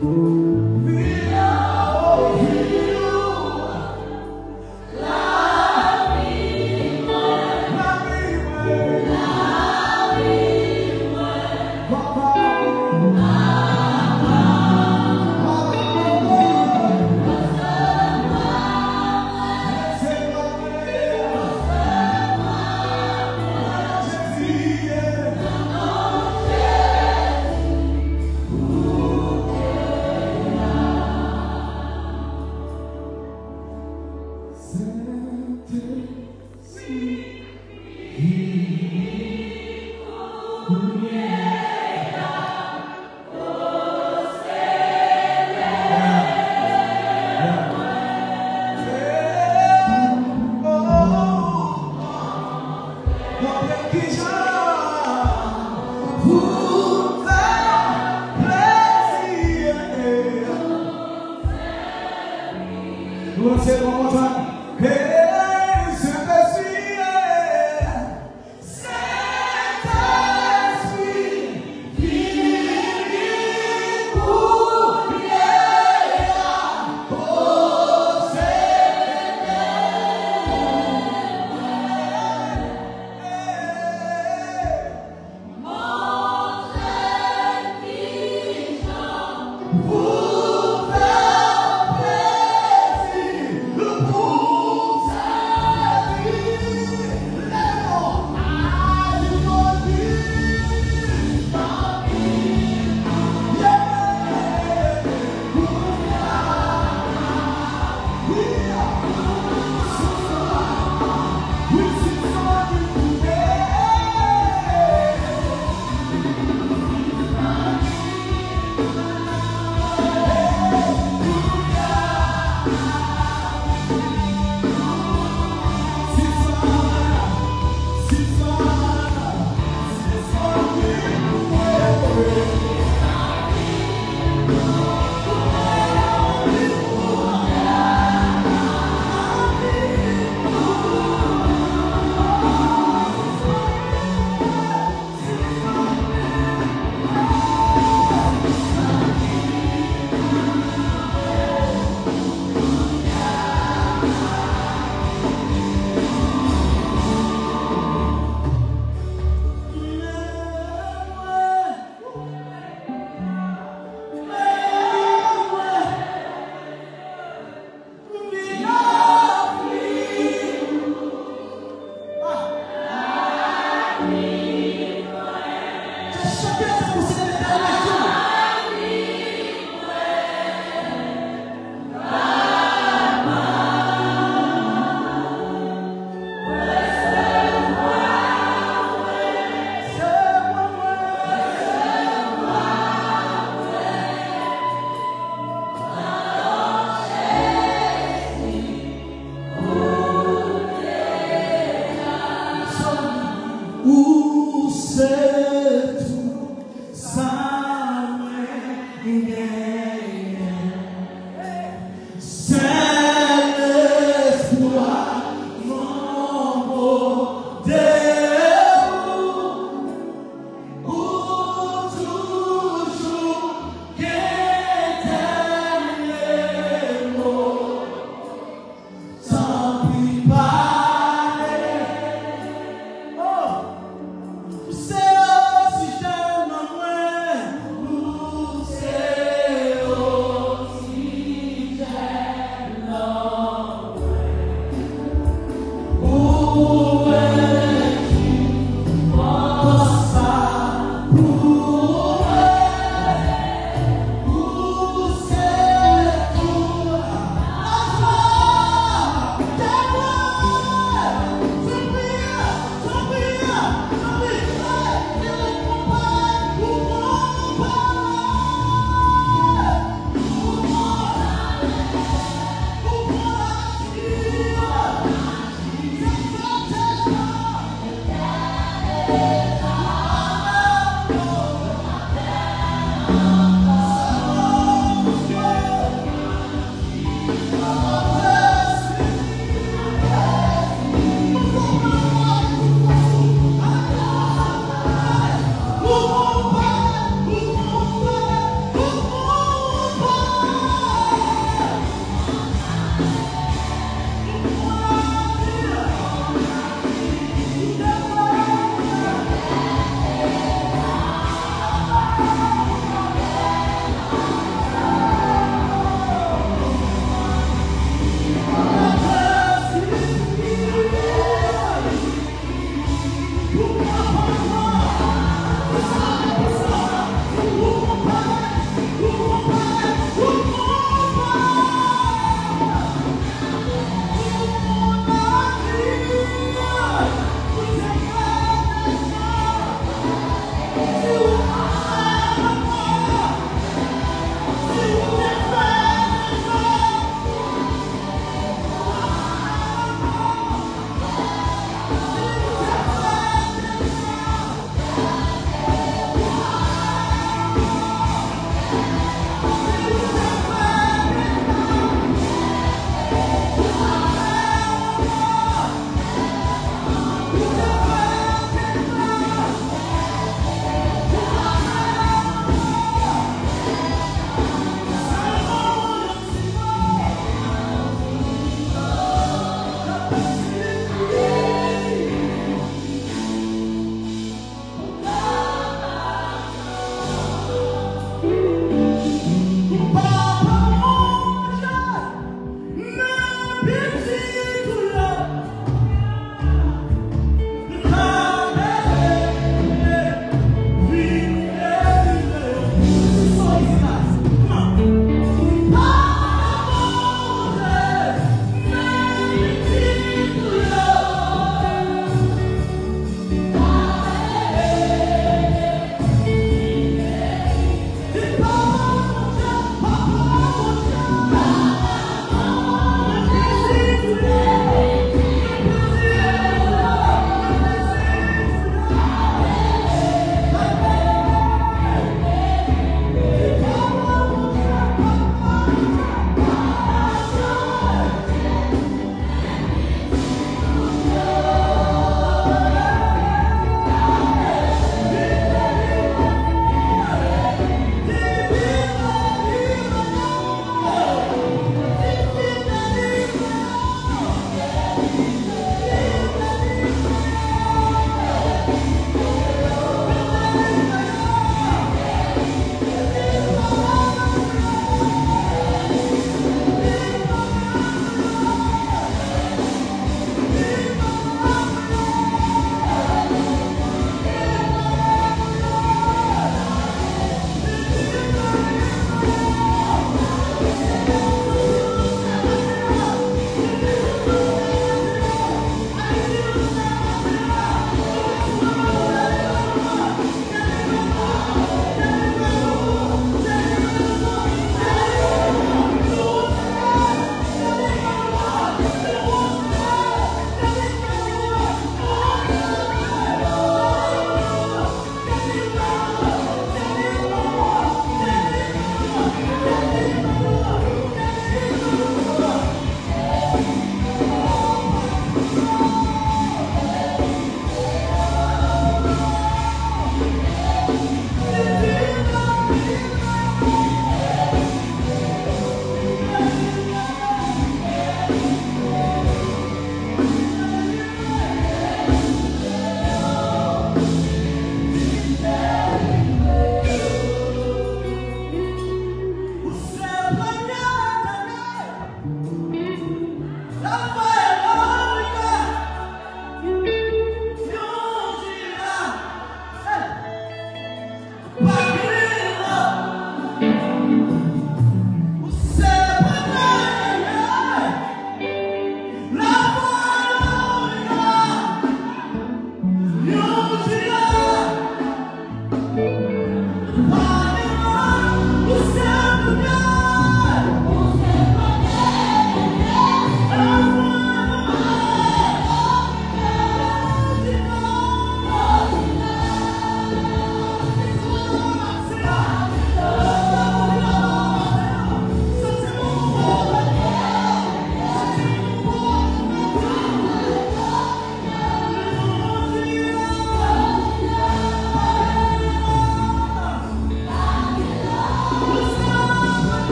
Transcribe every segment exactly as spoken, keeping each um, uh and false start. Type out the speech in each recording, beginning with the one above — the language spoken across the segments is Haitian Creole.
Nou lance l one more time. Hey, Sentespri, yeah.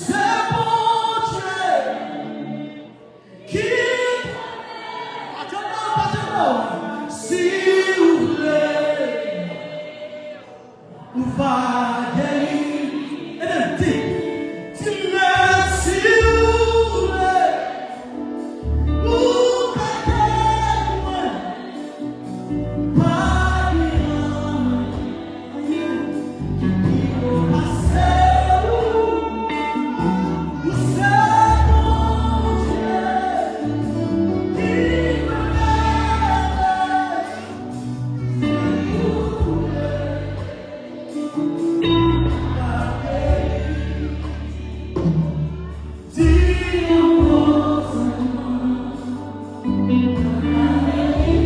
Se Bondye ki, atann, atann, si w vle, ou va geri. Ede m di, di m si w vle, ou ka geri mwen. Pa gen anyen ki pi wo pase ou. Ou se Bondye ki fè mervèy. Si ou vle, ou pa geri.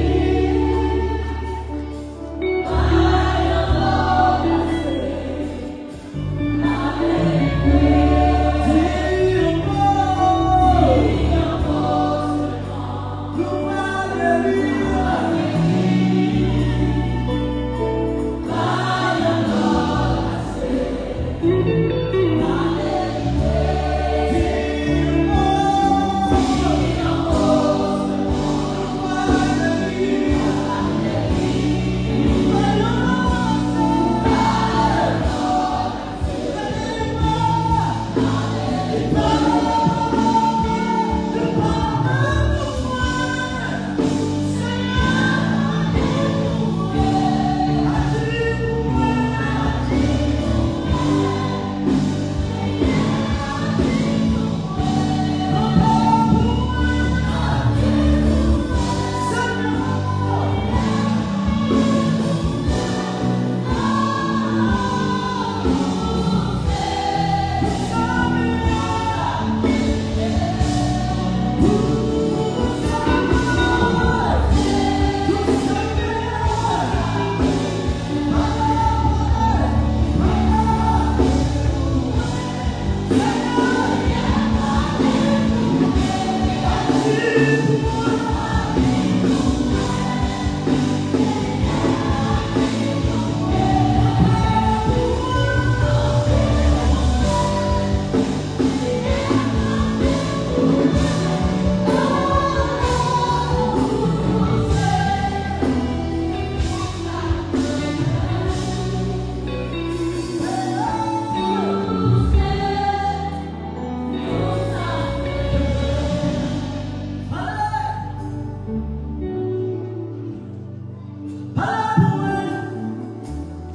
Pale pou mwen,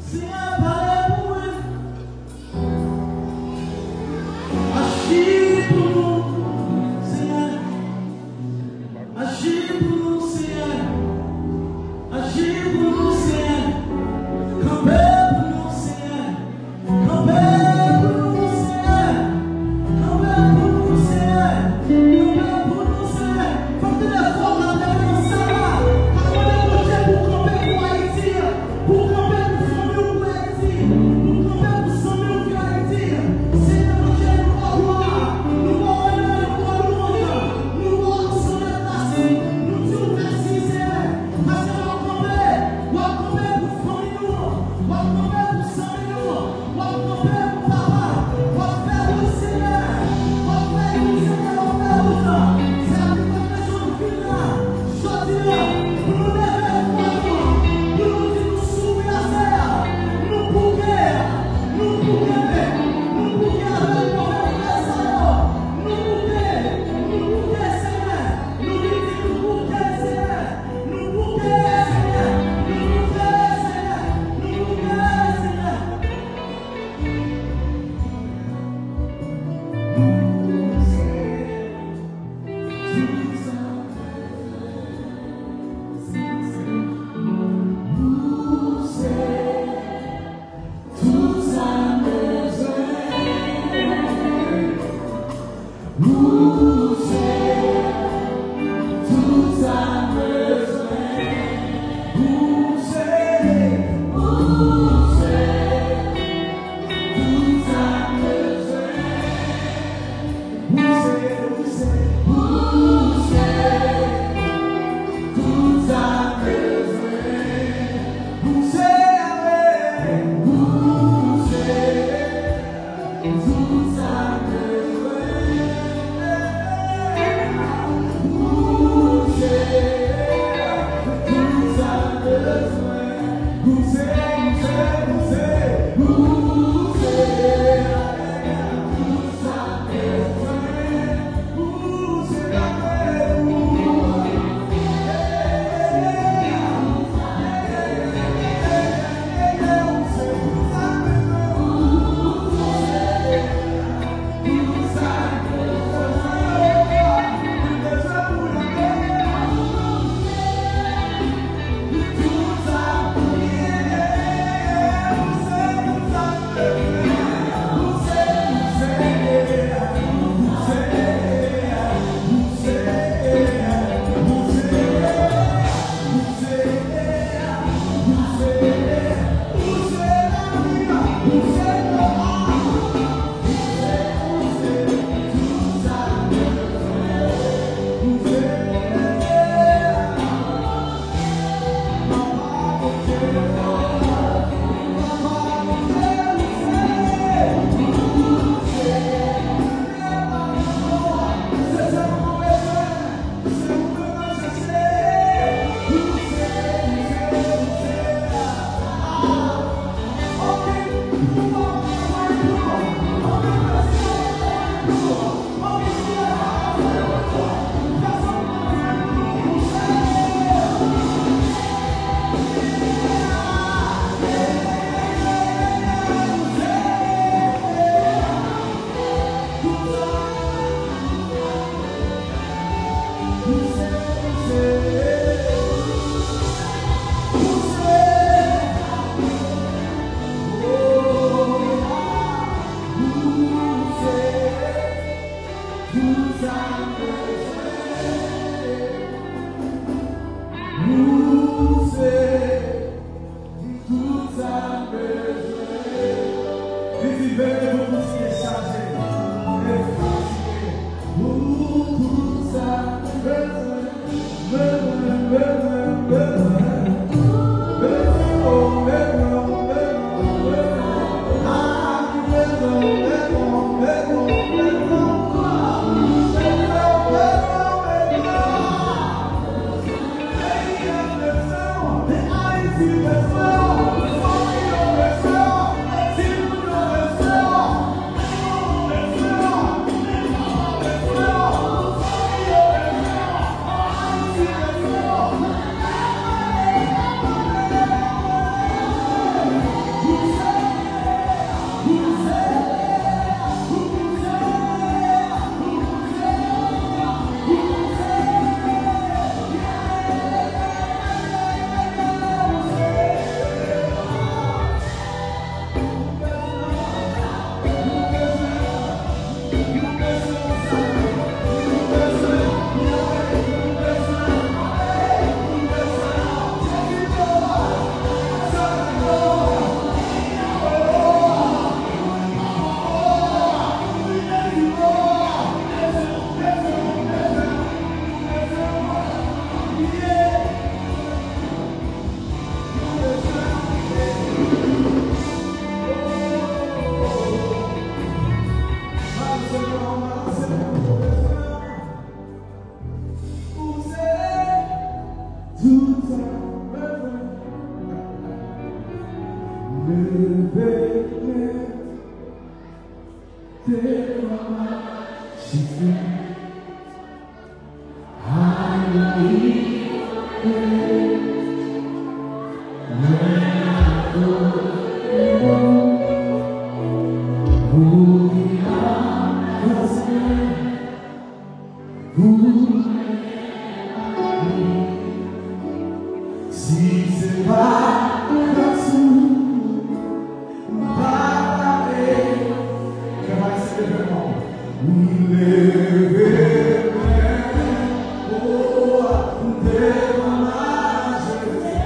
Senyè, pale pou mwen. Aji pou nou, Senyè. Aji pou nou, Senyè. Aji pou nou, Senyè. Kanpe pou nou, Senyè. Kanpe pou nou, Senyè. Kanpe pou nou, Senyè. Kanpe pou nou, Senyè. Fòk tande fò w kanpe nan sal la. Mande Bondye pou kanpe pou Ayiti. Pou kanpe pou fanmi w ki Ayiti. Pou kanpe pou zanmi w ki Ayiti. Senyè Bondye, nou ba w glwa. Nou ba w onè, nou ba w lwanj. Nou ba w aksyon de gras. Nou di w mèsi, Senyè. Paske w ap kanpe. W ap kanpe pou fanmi nou. W ap kanpe pou zanmi nou. W ap kanpe pou papa. W ap fè wout, Senyè. W ap fè wout, Senyè. W ap fè wout. Se avèk yon rezon nou vin la. Jodi a, pou nou leve vwa nou, pou nou di nou souri a Seyè. Nou bouke, nou bouke, nou bouke avèk move nouvèl sa yo. Nou bouke, nou bouke, Senyè. Nou vin di nou bouke, Senyè. Nou bouke, Senyè. Nou bouke, Senyè. Nou bouke, Senyè. Tout sa m bezwen, ou se tout sa m bezwen. Li di, veye pou nou ti chaje e fatige. Ou tout sa m bezwen, bezwen, bezwen, bezwen. Si se pa gras ou, m pa prale. Kè pa isi leve non. M leve men, o, m devan majeste.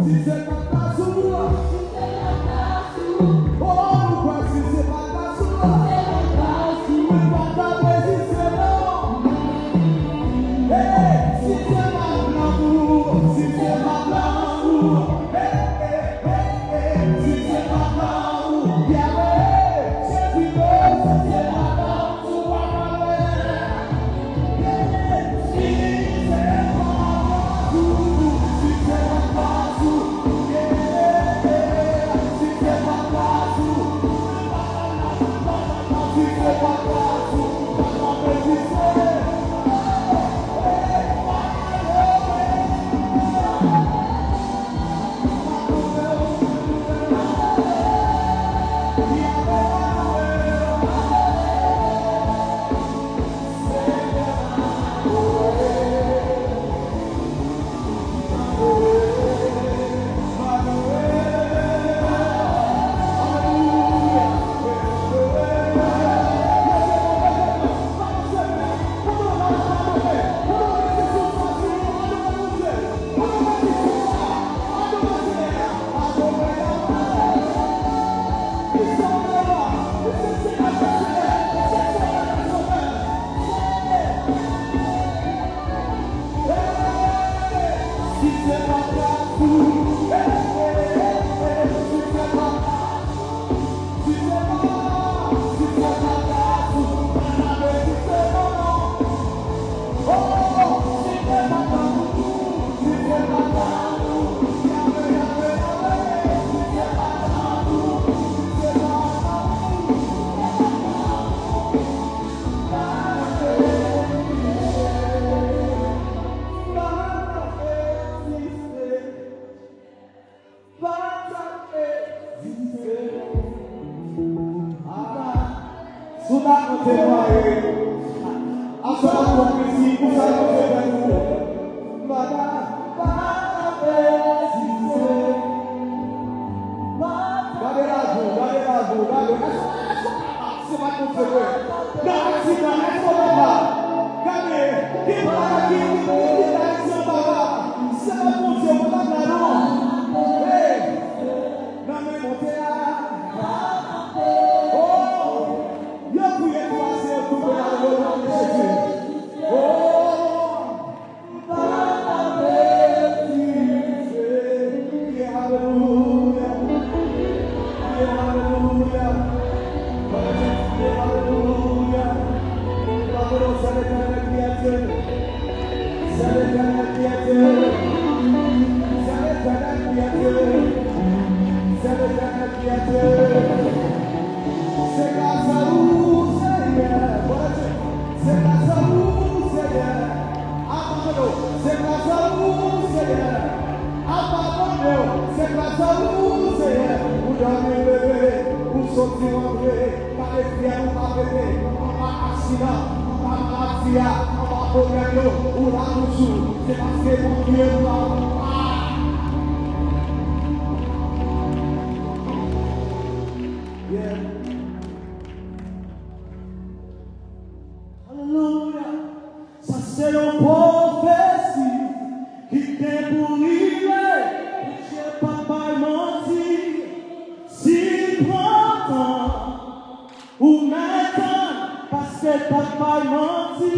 Si se pa gras ou, oh, ou kwè si se pa gras ou, ou pa ta reziste non. Hey, si se pa gras ou, si se pa gras ou, hey, hey, hey, hey, si se pa gras ou, Yahweh, Jezi, si se pa gras ou, papa, Si w dakò temwaye, aswè a konn resi pou sa Bondye fè pou ou. Gade lavi w, gade lavi w, gade. Èske, èske w kapab? Se pa Bondye vre. Nan aksidan, èske w kapab? Gade, gen bagay ki, ki, ki, ki ta isi anba la. Se pa Bondye, w pa la non. Hey! Nan men Bondye a. Oh! Yo kriye kraze, yo tonbe nan non de Jezi. Oh! Alelouya. Alelouya. Alelouya. Alelouya. Alelouya. C'est l'Éternel qui est Dieu. C'est l'Éternel qui est Dieu. C'est l'Éternel qui est Dieu. C'est l'Éternel qui est Dieu. Se gras a ou, Senyè. Bondye, se gras a ou, Senyè. Abandone w, se gras a ou, Senyè. Abandone w, se gras a ou, Senyè. Ou dòmi, w leve, ou soti, w antre. Gade fyèl ou pa pete, anba aksidan, anba maladi a, anba pwoblèm yo, ou la toujou. Se paske Bondye ou la. Ah! Yeah. Alelouya. Sa se yon pwofesi ki gen pou rive. Bondye pa bay manti. Si l pran tan, ou mèt tann, paske l pa bay manti.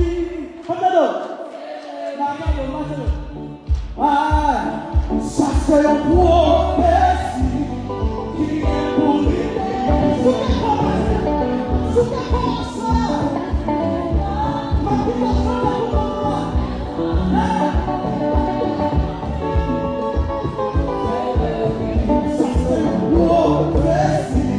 Ann tande w. N ap tande w, n ap tande w. Ah, sa se yon pwofesi ki gen pou li. Sou dakò, sou dakò sa. M ap di w sa pou mwen. Sa se yon pwofesi.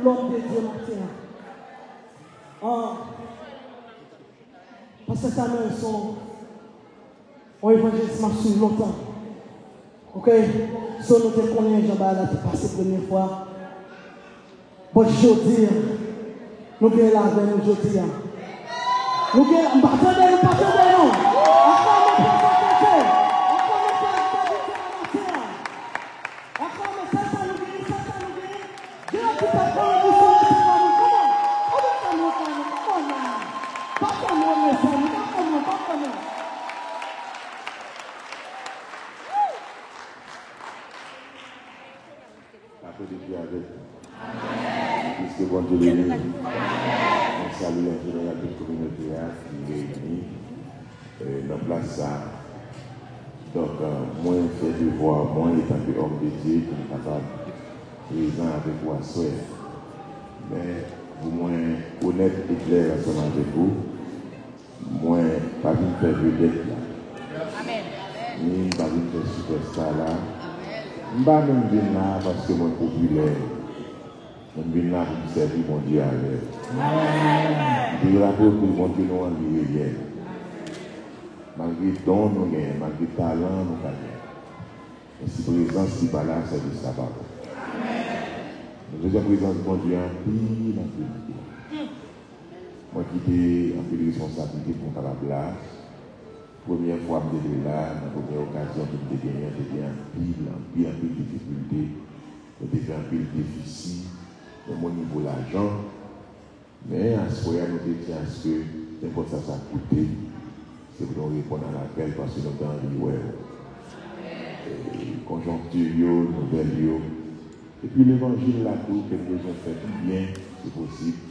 Lòm de Dye maten an. Ah, Pastè Samuel se yon evanjelis m ap swiv lontan. Oke? So nou te konnen jan bagay la te pase premye fwa. But jodi a, nou gen l avè nou jodi a. Nou gen, m pa tande, nou pa tande non. Aklame pou sa k pase. Aklame pou sa k pase maten an. Aklame, se sa nou genyen, se sa nou genyen. Gen yon ki pa konnen pou se resevwa nou. Kòman? Kòman sa nou fè nou? Kòman la? Pa fè nou, mezanmi, pa fè nou, pa fè nou. Ka Bondye avèk nou. Piske Bondye beni nou. Mwen salye an jeneral tout kominote a ki reyini, e, nan plas sa a. Donk, e, mwen fè devwa mwen etanke òm de Dye pou m kapab prezan avèk ou aswè a. Men, pou mwen onèt e klè ansanm avèk ou, mwen pa vin fè vedèt la. Ni m pa vin fè sipèsta la. M pa menm vin la paske mwen popilè. Men m vin la pou m sèvi Bondye avè l. M te raple w ke Bondye nou an, li reyèl. Malgre don nou genyen, malgre talan nou ka genyen. Men si prezans li pa la, sèvis la pa bon. Nou bezwen prezans Bondye anpil, anpil, anpil. Mwen kite anpil responsablite pou m kapab la. Premyè fwa m te dwe la, nan premyè okazyon ke m te genyen, te gen anpil, anpil, anpil difikilte. Nou te fè anpil defisi, menm o nivo lajan. Men aswè a, nou te di aske, nenpòt sa sa koute, se pou nou reponn a lapèl, paske nou te anvi wè w. E, konjonkti yo, nouvèl yo, epi levanjil la tou, ke n bezwen fè pi byen, si posib.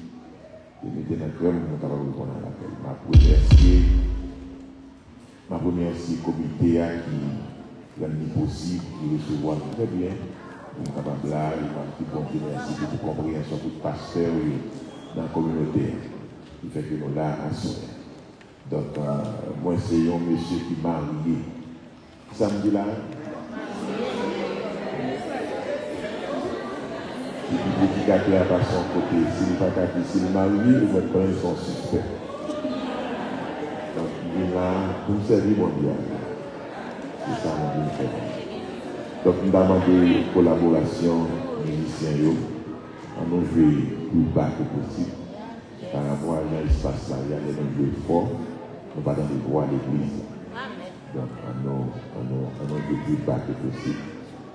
Te mete nan kè m pou nou kapab reponn a lapèl. M ap remèsye, m ap remèsye komite a ki rann li posib, ki resevwa m trè byen, pou m kapab la, e m ap di Bondye mèsi pou tout konpreyansyon tout pastè yo nan kominote a, ki fè ke nou la aswè a. Donk, euh, mwen se yon mesye ki marye. Sa m di la? Depi predikatè a pase yon kote, si l pa ka di si l marye, ou mèt konnen l se yon sispè. Donk, m vin la pou m sèvi Bondye avè l. Se sa mwen vin fè. Donk, m ta mande kolaborasyon mizisyen yo. An nou jwe pi ba ke posib. Pa rapò a jan espas la ye a, lè nou jwe fò, nou pa tande vwa legliz la. Donk, an nou, an nou, an nou jwe pi ba ke posib.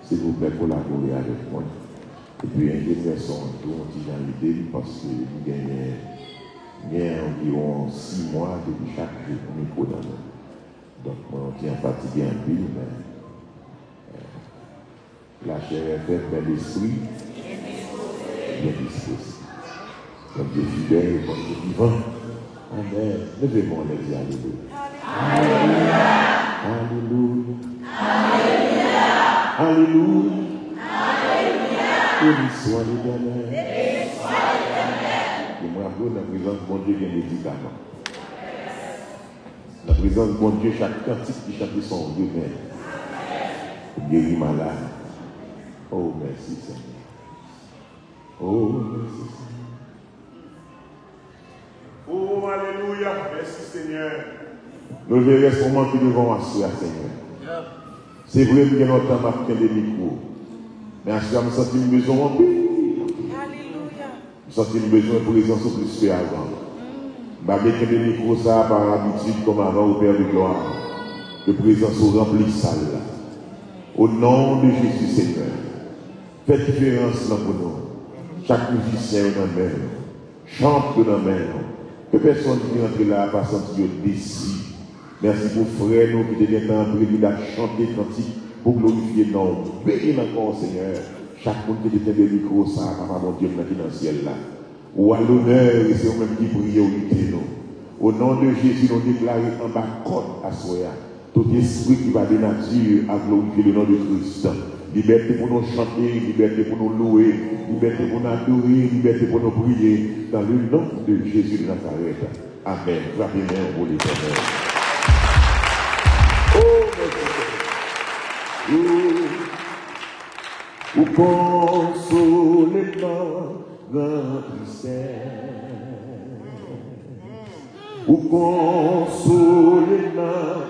Silvouplè, kolabore avèk mwen. Epi enjenyè son an tou, yon ti jan ede m, paske m genyen, m genyen anviwon sis mwa depi chak jou pou mikwo nan men m. Donk, mwen yon ti jan fatige anpil, men, euh, lachè fèb, men lespri byen dispoze. Bondye fidèl, Bondye vivan. Amèn. Leve men w anlè, di alelouya. Alelouya. Alelouya. Alelouya. Beni swa Letènèl. Beni swa Letènèl. E mwen raple w, nan prezans Bondye gen medikaman. Nan prezans Bondye, chak kantik ki chante se yon remèd pou geri malad. Oh, mèsi, Senyè. Oh, mèsi, Senyè. Oh, alelouya. Mèsi, Senyè. Nou leve rès moman ki devan w aswè a, Senyè. Se vre, m gen lontan m ap kenbe mikwo. Men aswè a, m santi m bezwen w anpil. Alelouya. M santi m bezwen prezans ou plis ke avan. M pa vle kenbe mikwo sa a pa abitid kòm avan, o Pè de glwa. Ke prezans ou ranpli sal la. O non de Jezi, Senyè, fè diferans lan pou nou. Chak mizisyen yo nan men w. Chante yo nan men w. Ke pèsonn ki rantre la a pa santi yo desi. Mèsi pou frè nou ki te gentan antre, li t ap chante kantik pou glorifye non w. Beni l ankò, Senyè. Chak moun ki te kenbe mikwo sa a, Papa Bondye m nan ki nan syèl la. Ou a lonè e se ou menm ki priyorite nou. O non de Jezi, nou deklare anba kòd aswè a. Tout espri ki pa de nati a glorifye le non de Kris. Libète pou nou chante, libète pou nou louwe, libète pou nou adore, libète pou nou priye. Dans le nom de Jésus de Nazareth. Amèn. Frape men w pou Letènèl. Oh, mèsi, Senyè. Ou, ou konsoleman. Gran tristès. Ou konsole nan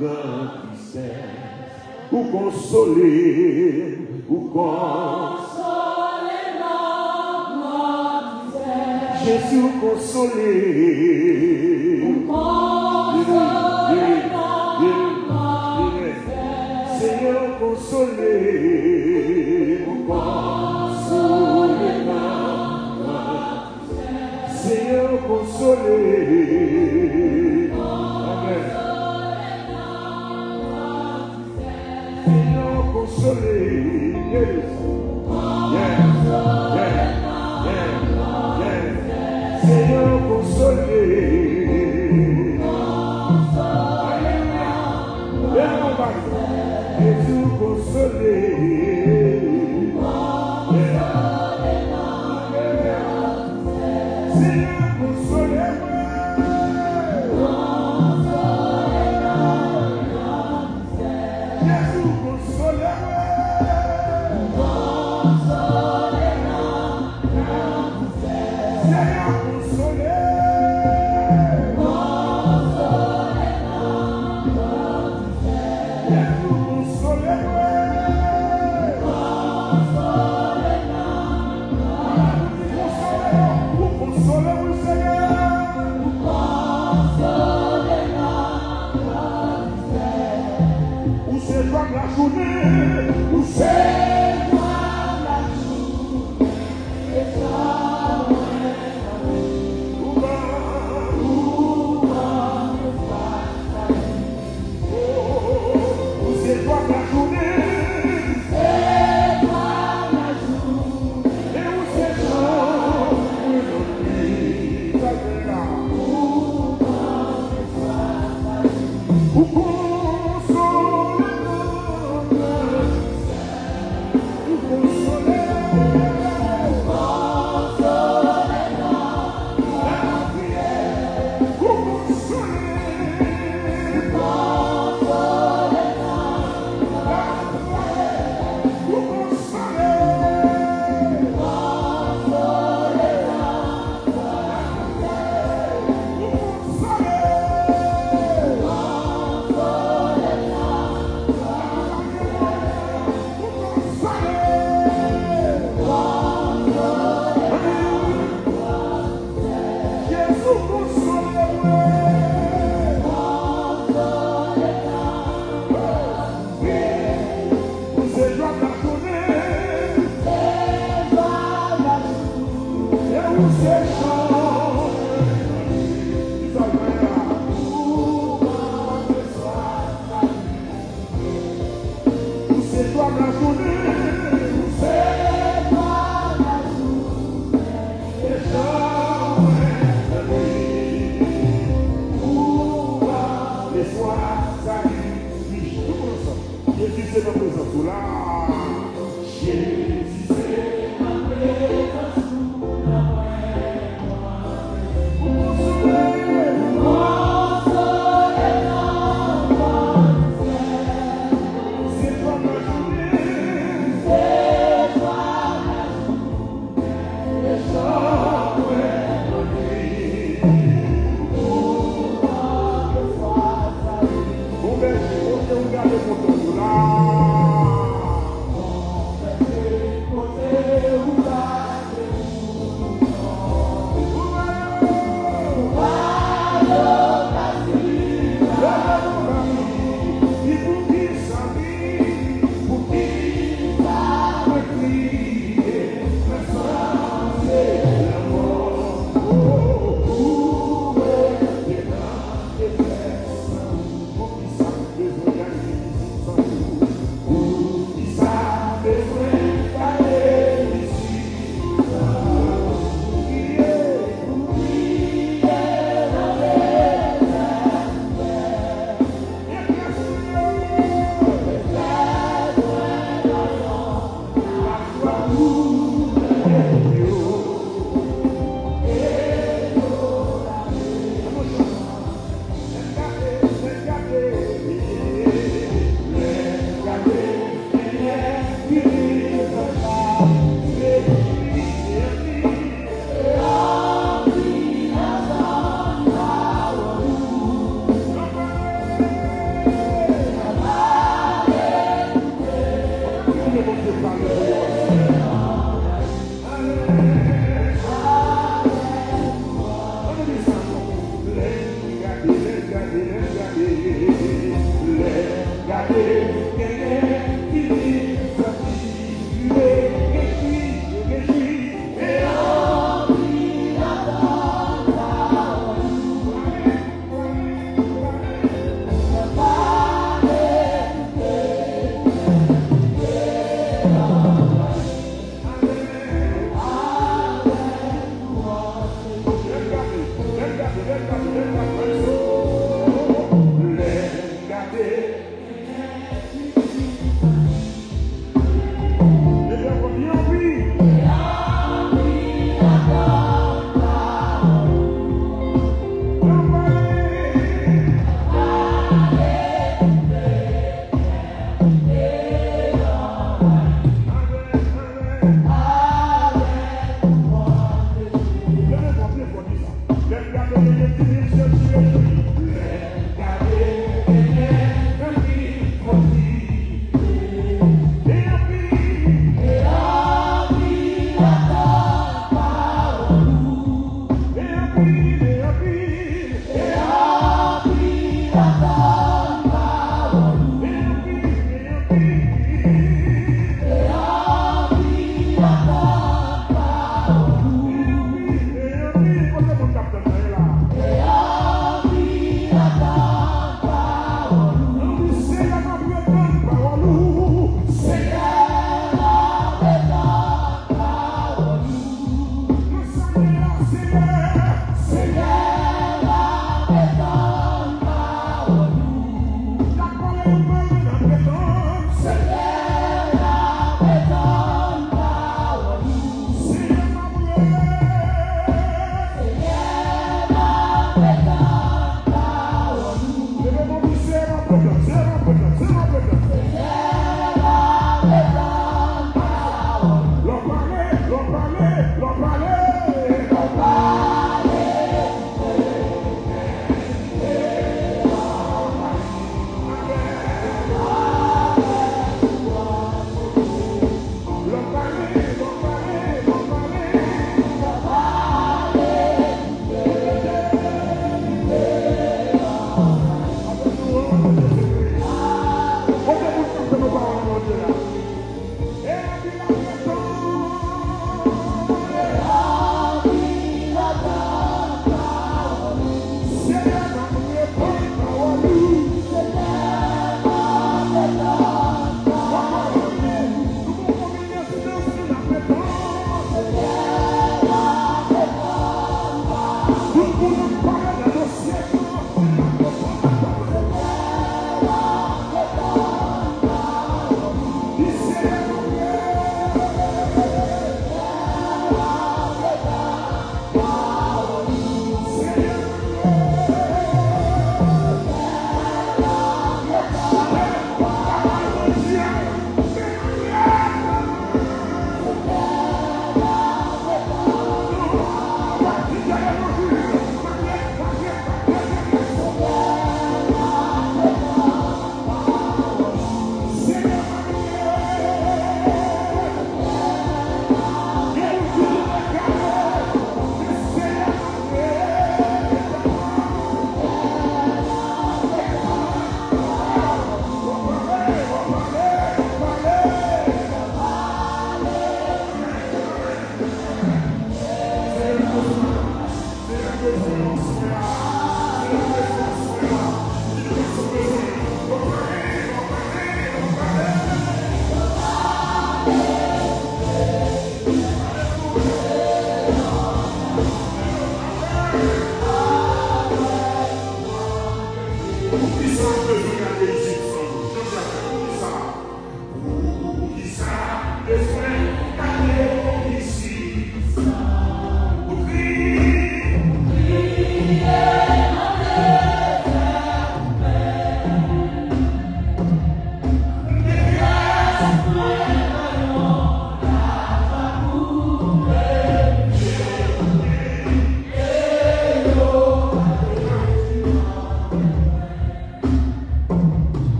gran tristès. Ou konsole, ou konsole nan gran tristès. Jezi, ou konsole. Ou konsole nan gran tristès. Senyè, ou konsole, ou konsole nan gran tristès. Senyè, ou konsole. Amèn. Senyè, ou konsole. Yes. Yes. Yes. Yes. Yes. Senyè, ou konsole. Alelouya. Jezi, ou konsole. Yes. Alelouya. Senyè, konsole mwen. Jezi, konsole mwen. Senyè, konsole. Jezi, konsole mwen. Ou konsole mwen, Senyè. Ou se jwa m lajounen. Ou se jwa m lajounen. E sa mwen anvi. Ou ban, ou ban mwen espas. Ou se jwa m lajounen. Se jwa m lajounen. E ou se chan mwen nan nuit. Sa l fè la. Ou konsole mwen. Ou konsole. Jezi, konsole mwen. Ou se jwa m lajounen. E ou se chan mwen nan nuit. Kisa l fè a? Ou se jwa m lajounen. Ou se jwa m lajounen. E chan mwen nan nuit. Ou ban m lespwa sali. Wi, tout moun ansanm. Jezi, se nan prezans ou la. Jezi, se nan prezans ou la mwen.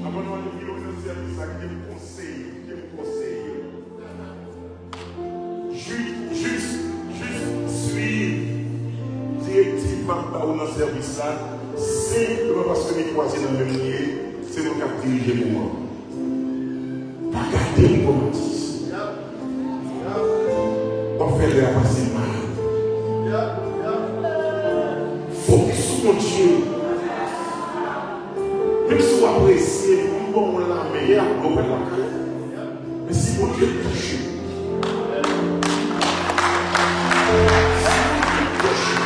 Avan nou ale pi lwen nan sèvis la, kite m konseye, kite m konseye. Jis, jis, jis swiv direktiv m ap ba w nan sèvis la, senpleman paske mikwo a se nan men m li ye, se mwen k ap dirije moman. Pa gade m kòm atis. W ap fè lè a pase mal. Fokis sou Bondye. Menm si w apresye m, m ba w yon lanmen, yè a, w pral lakay ou. Men si Bondye touche w, si Bondye touche w,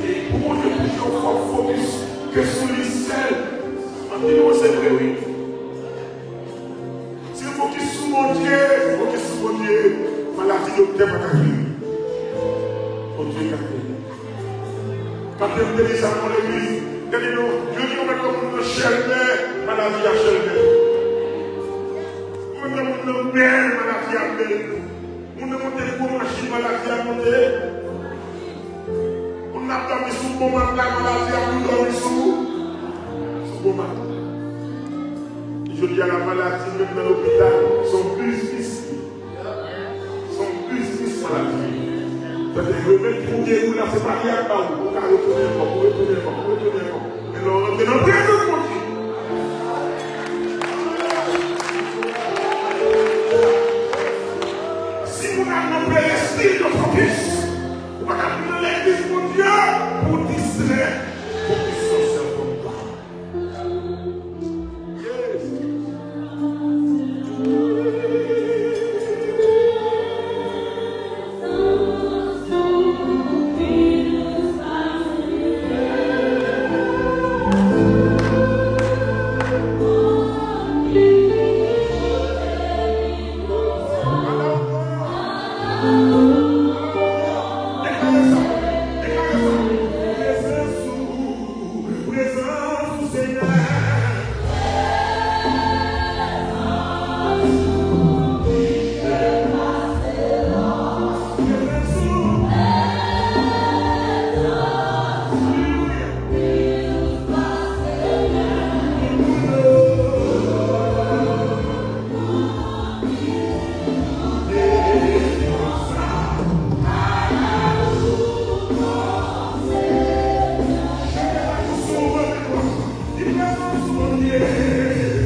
e pou Bondye touche w, fò w fokis ke sou li sèl. Anpil mwen se vre, wi. Si w fokis sou Bondye, fokis sou Bondye, maladi doktè pa ka geri. Bondye ka geri. Kanpe m te di sa nan legliz, te di nou, yo di yon mèt yon moun nan chèlbè, maladi a chèlbè. Yon mèt yon moun nan bèl, maladi a bèl. Moun nan monte gwo machin, maladi a monte. Moun nan ap dòmi sou bon mat la, maladi a vin dòmi sou, sou bon mat la. Jodi a la, maladi menm nan lopital, se yon biznis. Se yon biznis maladi. Sa te remèd pou geri w la, se pa li ap ba w. Ou ka retounen ankò, ou retounen ankò, ou retounen ankò. Men lè w rantre nan prezans Bondye, si moun ap nan perestil yo fokis, ou pa ka vin nan legliz Bondye pou w distrè. Fokis sou sèl kòm God. Prezans ou, prezans ou, Senyè.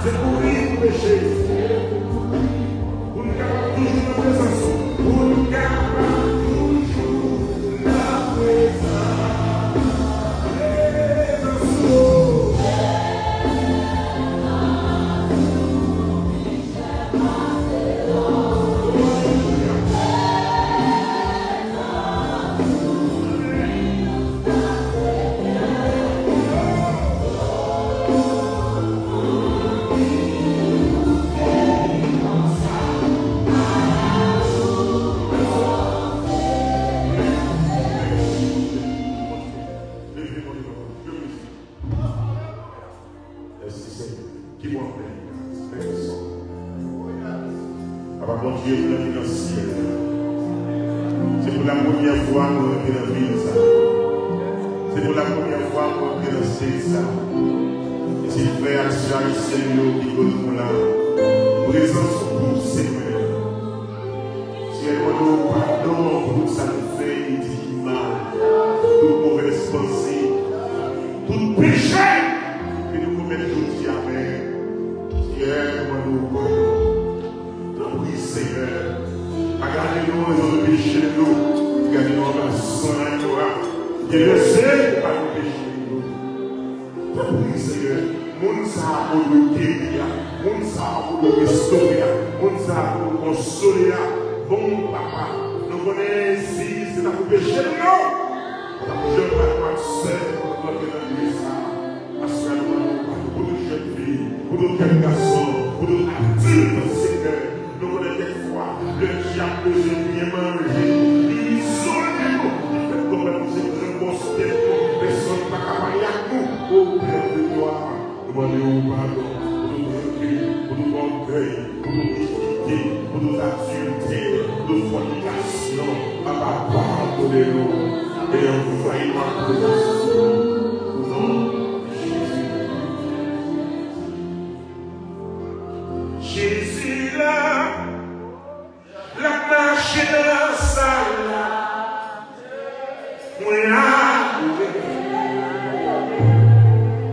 Se kouri pou peche. Pou n kapab toujou nan prezans ou. Pou n kapab toujou nan prezans, prezans ou. Mèsi, Senyè. Ki bon anpil. Papa Bondye, mwen ki nan syèl la. Se pou la premyè fwa mwen rantre nan vil sa. Se pou la premyè fwa mwen rantre nan state sa. E se frè ak sè ayisyèn yo ki koz mwen la. Prezans ou pouse mwen. Senyè, mwen mande w padon pou tout sa m fè e di ki mal, tout movèz panse, tout peche ke nou komèt jodi a menm. Senyè, mwen mande w padon. Tanpri, Senyè, pa gade nou an rezon de peche nou, gade nou anba san agno a, ki vèse pou padone peche nou. Fè Pri, Senyè, moun sa a ou dwe geri a, moun sa a ou dwe restore a, moun sa a ou dwe konsole a. Bon, Papa, nou konnen si se ta pou peche nou, non, nou t ap janm pa t ap sèvi pou nou rantre nan liy sa a. Paske nou mande w padon pou tout jèn fi, pou tout jèn gason, pou tout adilt, Senyè. Nou konnen kèk fwa, lè dyab bezwen byen manje, li izole nou, li fè nou wè nou se gran bòs tèt nou, pèsonn pa ka pale ak nou. O Pè de glwa, nou mande w padon pou tout rankin, pou tout ògèy, pou tout inite, pou tout adiltè, pou tout fònikasyon. Papa, padone nou e anvayi nou ak prezans ou. O non de Jezi. Jezi la, l ap mache nan sal la. Mwen adore.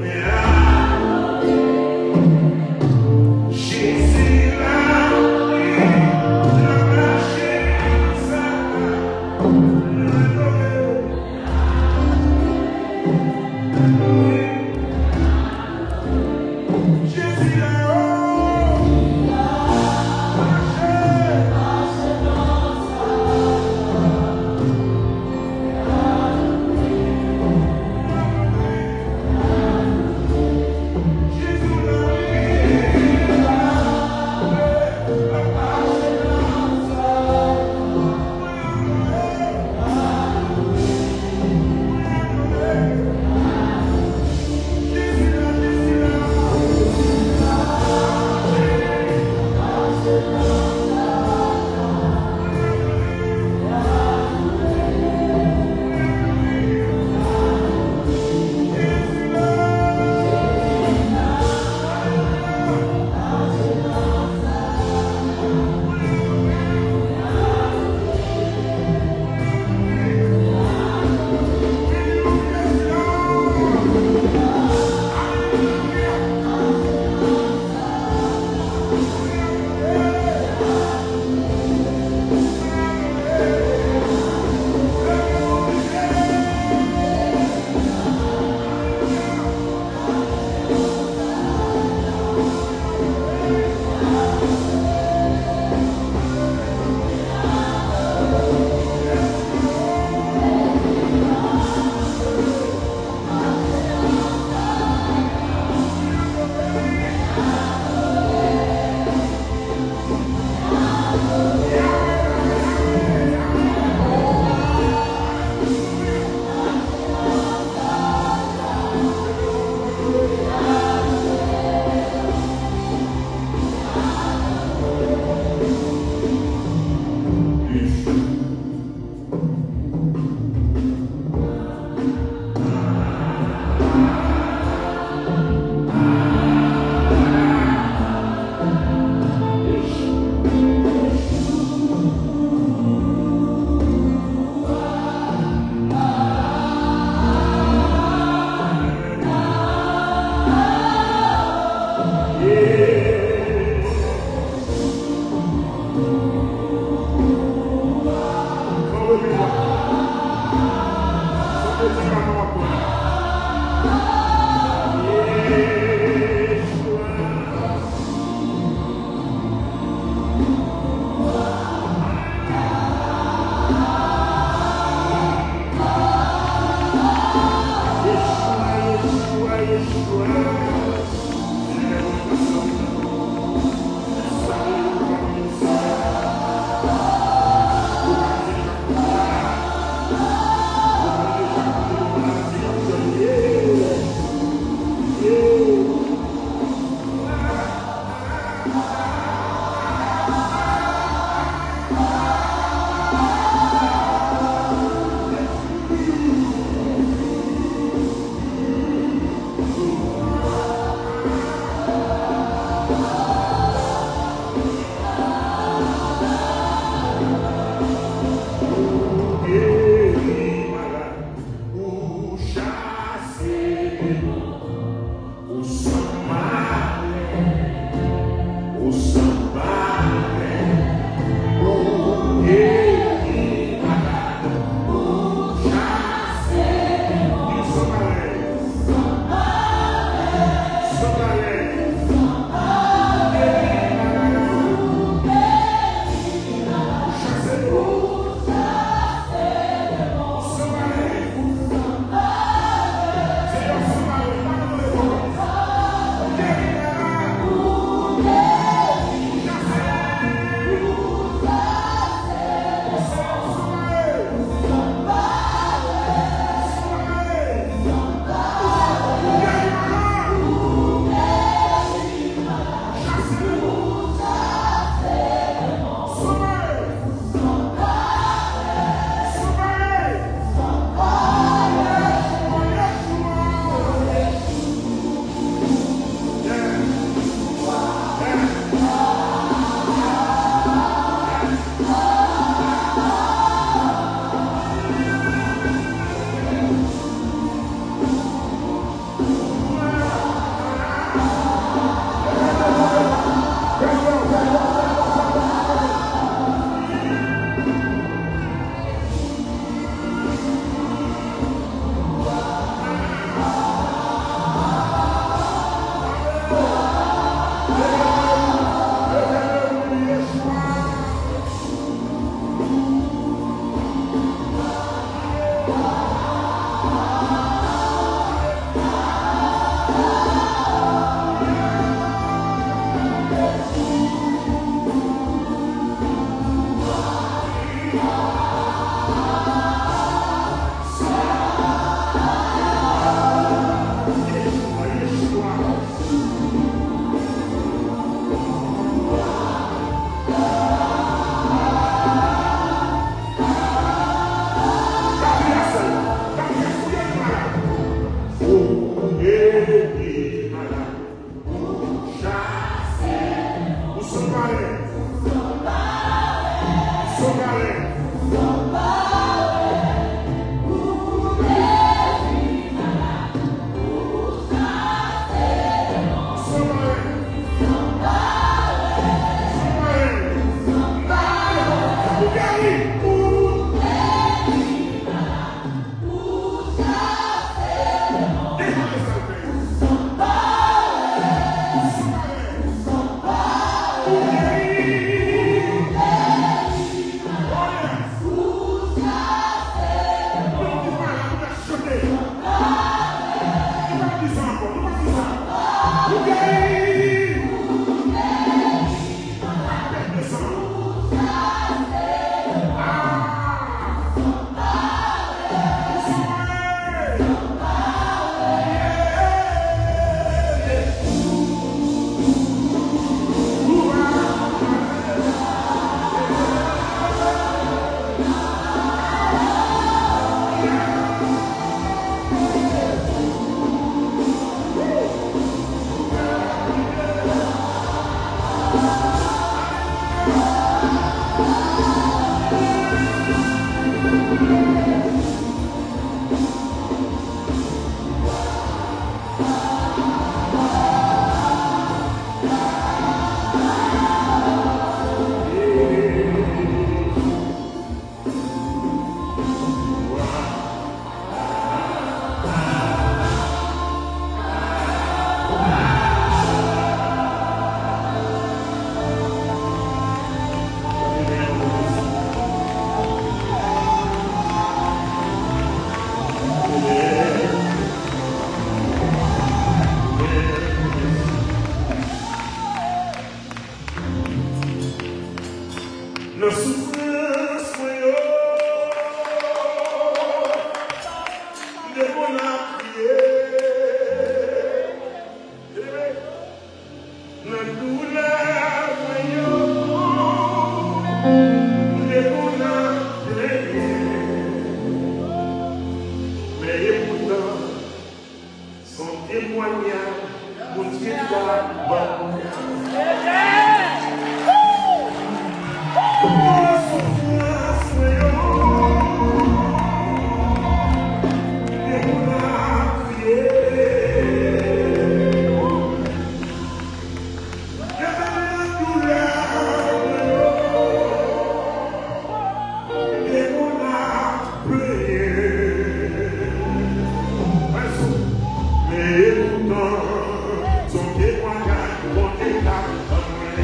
Mwen adore. Jezi la, l ap mache nan sal la. Mwen adore. Nan soufrans mwen yo, m te konn ap kriye. Nan doulè mwen yo, m te konn ap plenyen. Men epoutan, se yon temwayaj Bondye ka ban mwen. Nan soufrans mwen yo, m te konn ap kriye. Nan doulè mwen yo, m te konn ap plenyen. Men epoutan, se yon temwayaj Bondye ka ban mwen.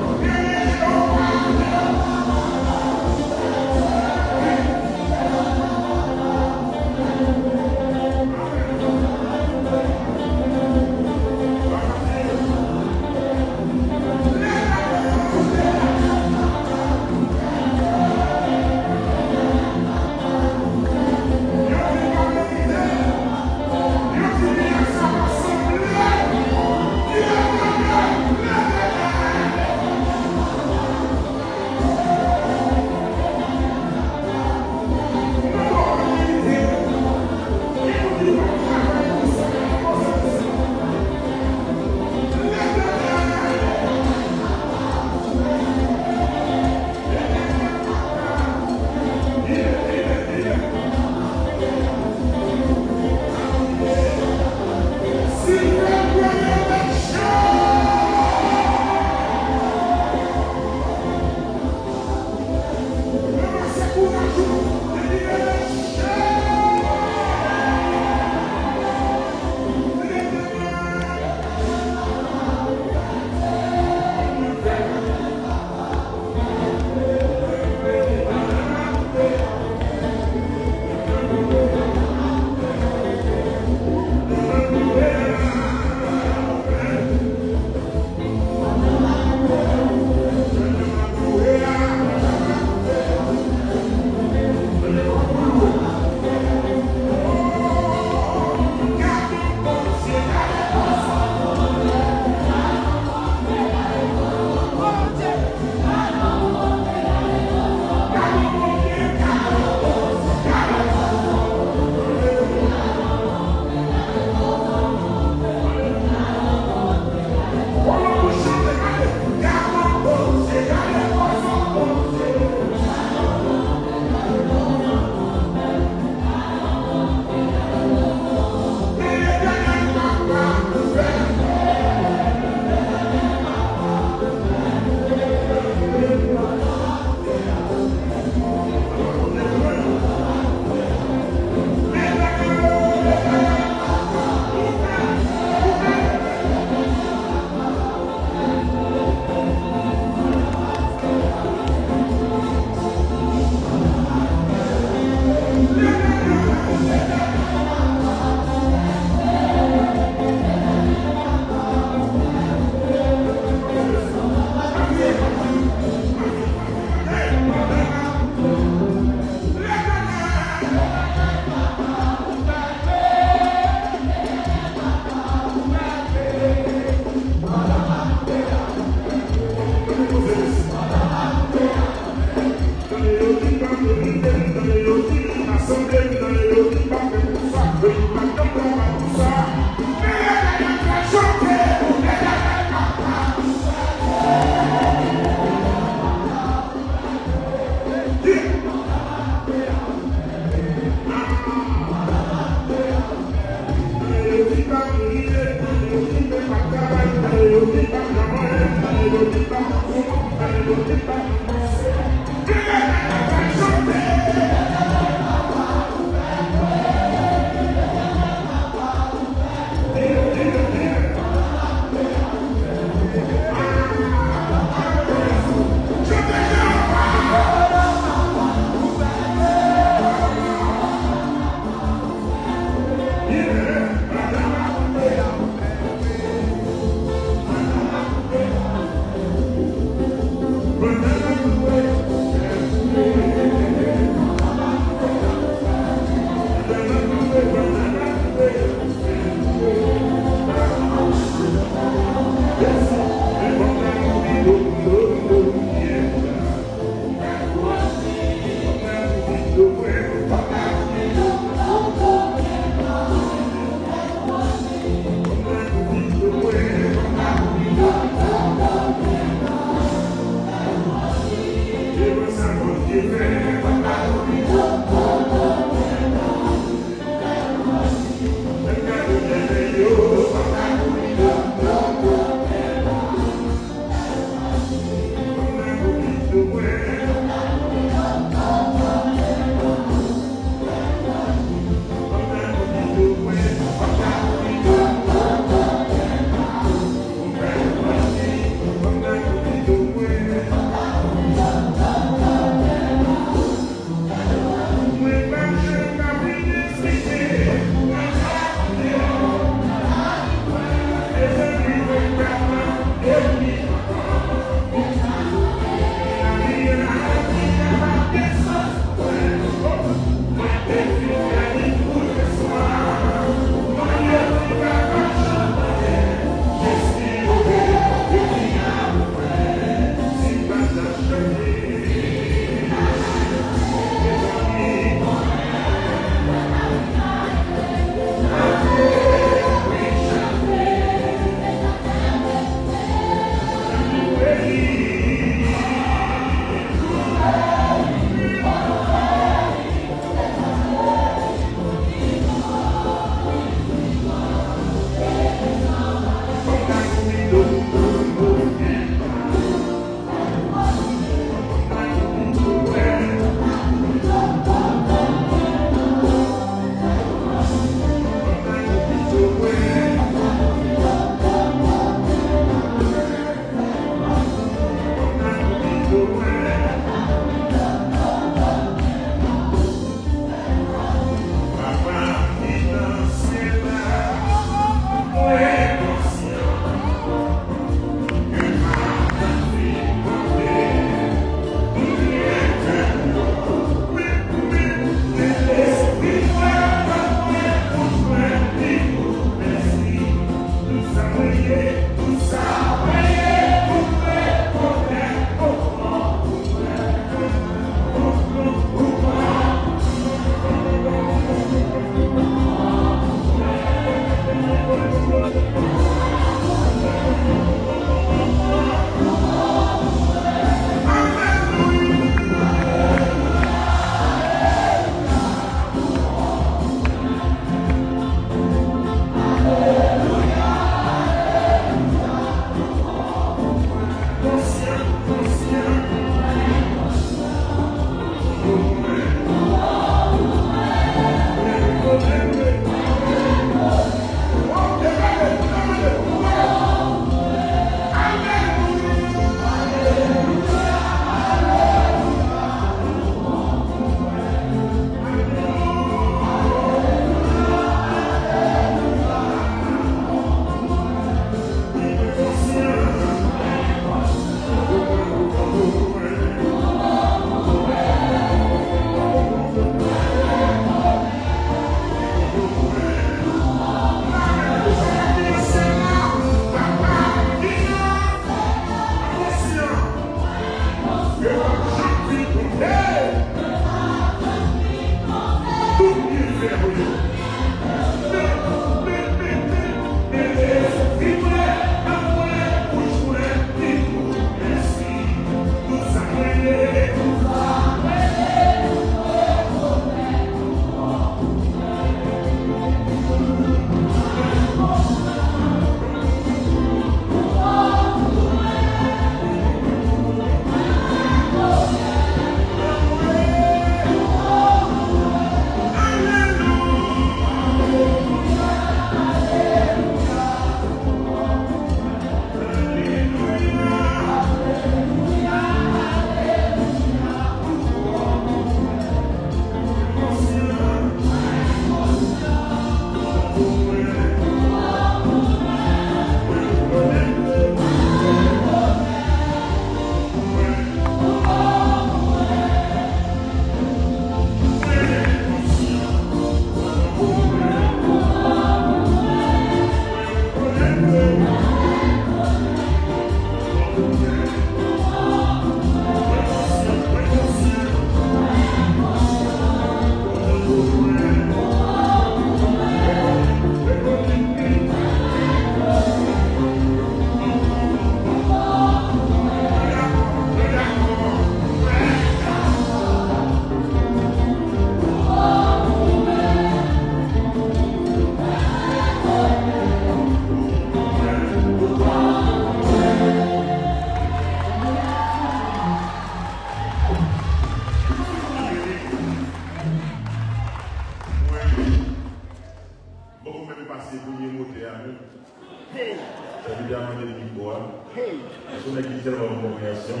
Nivo a. Paske yon nèg ki tèlman gen konpreyansyon,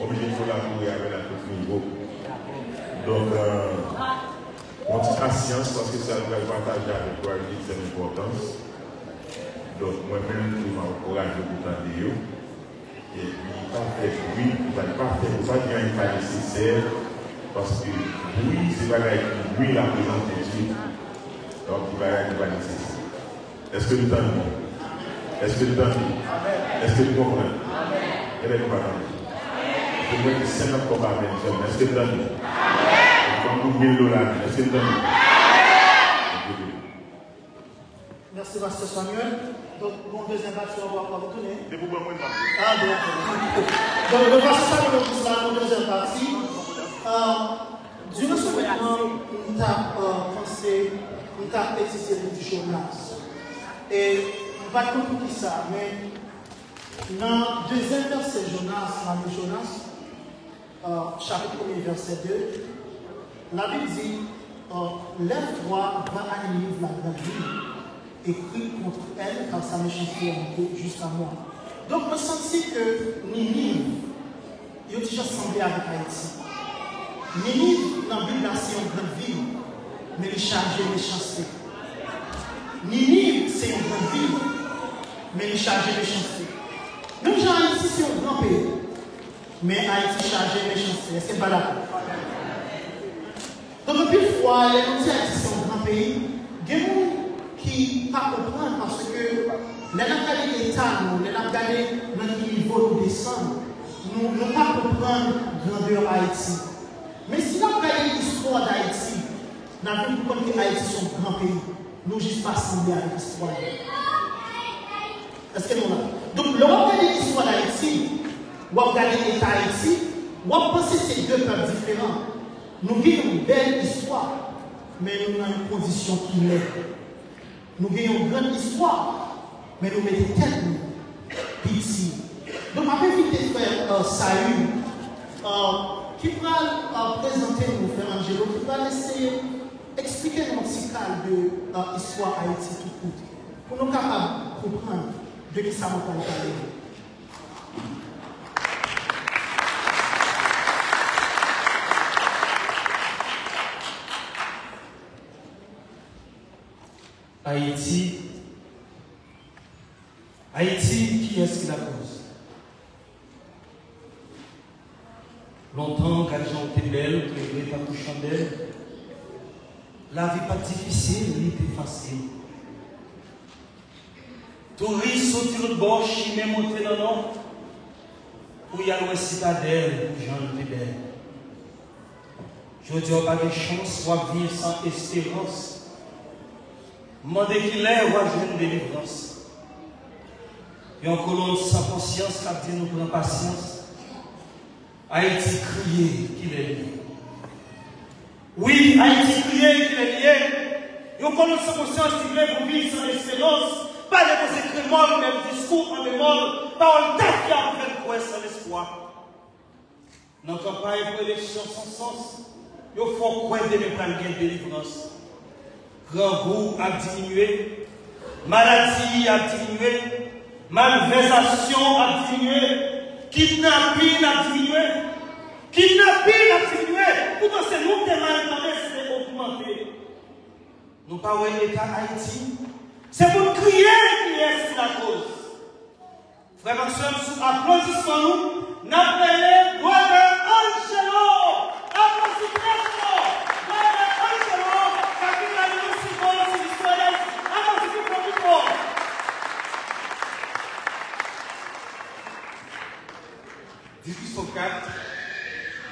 oblije kolabore avè l a tout nivo. Donk, euh, yon ti pasyans, paske sa l pral pataje avèk nou a li de tèl enpòtans. Donk, mwen menm tou, m ap ankouraje w pou tande yo. Epi, pa fè bri, pa, pa fè, pa di anyen pa nesesè, paske bri, se bagay ki nwi laprezans de Dye. Donk, se bagay ki pa nesesè. Èske nou tande? Èske nou tande? Èske nou konprann? Genlè nou pa tande. Paske mwen gen senkant kòb amèn sèlman. Èske nou tande? Ban m pou mil dola, men èske nou tande? Mèsi, Pastè Samuel. Donk, gon dezyèm pati, w ap, w ap retounen. Depi w ban mwen, m ap. Ah, bon, ok. Donk, donk, Pastè Samuel, nou plis la, gon dezyèm pati. Ah, Dimanch sou mèt lan, m t ap, euh, panse, m t ap etidye liv Jonas. E m pa t konn poukisa, men nan dezyèm vèsè Jonas, nan liv Jonas, euh, chapit premye, vèsè de, Labib di, euh, Lève-toi, va à Ninive, la grande ville, et crie contre elle, car sa méchanceté a monté jusqu'à moi. Donk, mwen santi ke Niniv, yo ti jan sanble avèk Ayiti. Niniv, nan Bib la, se yon grann vil, men li chaje mechanste. Niniv, se yon grann vil, men li chaje mechanste. Menm jan Ayiti, se yon gran peyi, men Ayiti chaje mechanste. Èske n pa dakò? Donk, anpil fwa, lè nou di Ayiti se yon gran peyi, gen moun ki pa konprann, paske lè n ap gade eta nou, lè n ap gade nan ki nivo nou desann, nou, nou pa konprann grandè Ayiti. Men si n ap gade istwa d Ayiti, n ap vin pou konn ke Ayiti se yon gran peyi. Nou jis pa sanble avèk istwa yo. Èske nou la? Donk, lè w ap gade istwa d Ayiti, w ap gade eta Ayiti, w ap panse se de pèp diferan. Nou gen yon bèl istwa, men nou nan yon kondisyon ki lèd. Nou gen yon grann istwa, men nou mete tèt nou piti. Donk, m ap envite frè, euh, Saül, euh, ki pral, euh, prezante nou, frè Angelo, ki pral eseye eksplike nou yon ti kal de, euh, istwa Ayiti tou kout, pou nou kapab konprann de ki sa mwen pral pale. Ayiti, Ayiti, kiyès ki lakoz? Lontan, gad jan w te bèl, klere tankou chandèl. Lavi pa t difisil, li te fasil. Touris soti lòt bò chimen monte nan nò pou y al wè Sitadèl, pou jan l te bèl. Jodi a, w pa gen chans, w ap viv san esperans. Mande kilè w a jwenn delivrans. Yon kolonn san konsyans k ap di nou pran pasyans. Ayiti kriye, kilè l ye? Wi, Ayiti kriye, kilè l ye? Yon kolonn san konsyans ki vle pou viv san esperans. Pa depoze kremòl, bèl diskou an bemòl. Pawòl tafya pou fè n kwè san lespwa. Nan kanpay pou eleksyon san sans, yo fè w kwè demen pral gen delivrans. Grangou ap diminye, maladi ap diminye, malvèzasyon ap diminye, kidnapin ap diminye. Kidnapin ap diminye, poutan se nou k te mal tande, se te ogmante. Nou pa wè eta Ayiti? Se pou n kriye, kiyès ki lakoz? Frè m ak sè m, sou aplodisman nou, n ap rele Brother Angelo! Aplodi trè fò! Brother Angelo, k ap vin ba nou yon senbòl sou listwa Dayiti. Aplodi pi fò, pi fò! Dizuit san kat,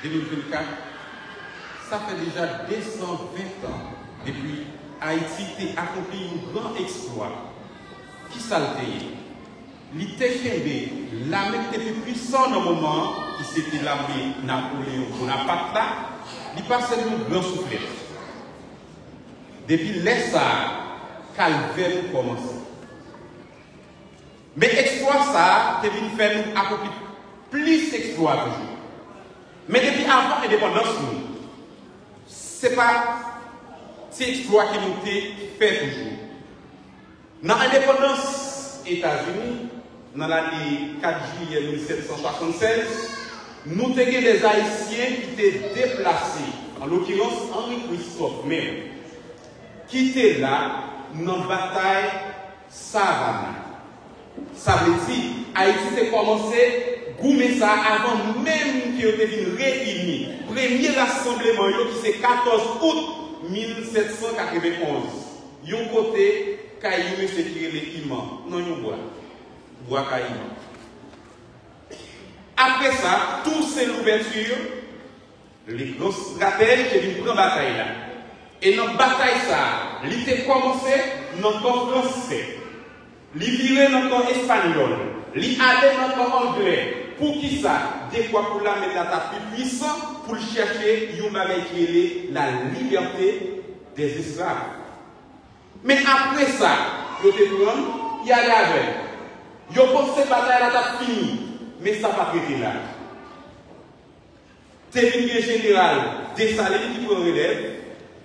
de mil vennkat, sa fè deja de san ven tan depi Ayiti te akonpli yon gran eksplwa. Kisa l te ye? Li te kenbe lame ki te pi pwisan nan moman an, ki se te lame Napoleyon Bonapat la, li pase l yon gran souflèt. Depi lè sa a, kalvè nou kòmanse. Men eksplwa sa a te vin fè nou akonpli plis eksplwa toujou. Men depi avan endepandans nou, se pa ti eksplwa ke nou te fè toujou. Nan endepandans Etazini, nan lane kat jiyè mil sèt san swasannsèz, nou te gen dè Ayisyen ki te deplase, an lokirans Henri Christophe menm, ki te la nan batay Savannah. Sa vle di, Ayiti te kòmanse goumen sa a avan menm ke yo te vin reyini premye rasanbleman yo, ki se katòz out mil sèt san katrevenn onz, yon kote kay yon mesye ki rele Iman, nan yon bwa, Bwa Kayiman. Apre sa, Toussaint Louverture, le grand stratège, te vin pran batay la. E nan batay sa a, li te kòmanse nan kan fransè. Li vire nan kan espanyòl. Li ale nan kan anglè. Poukisa? Dekwa pou lame la ta pi pwisan pou l chèche yon bagay ki rele la liberté des esclaves. Men apre sa, yo te pran l, y ale avè l. Yo panse batay la t ap fini, men sa pa t rete la. Te vin gen jeneral Desalin ki pran relèv,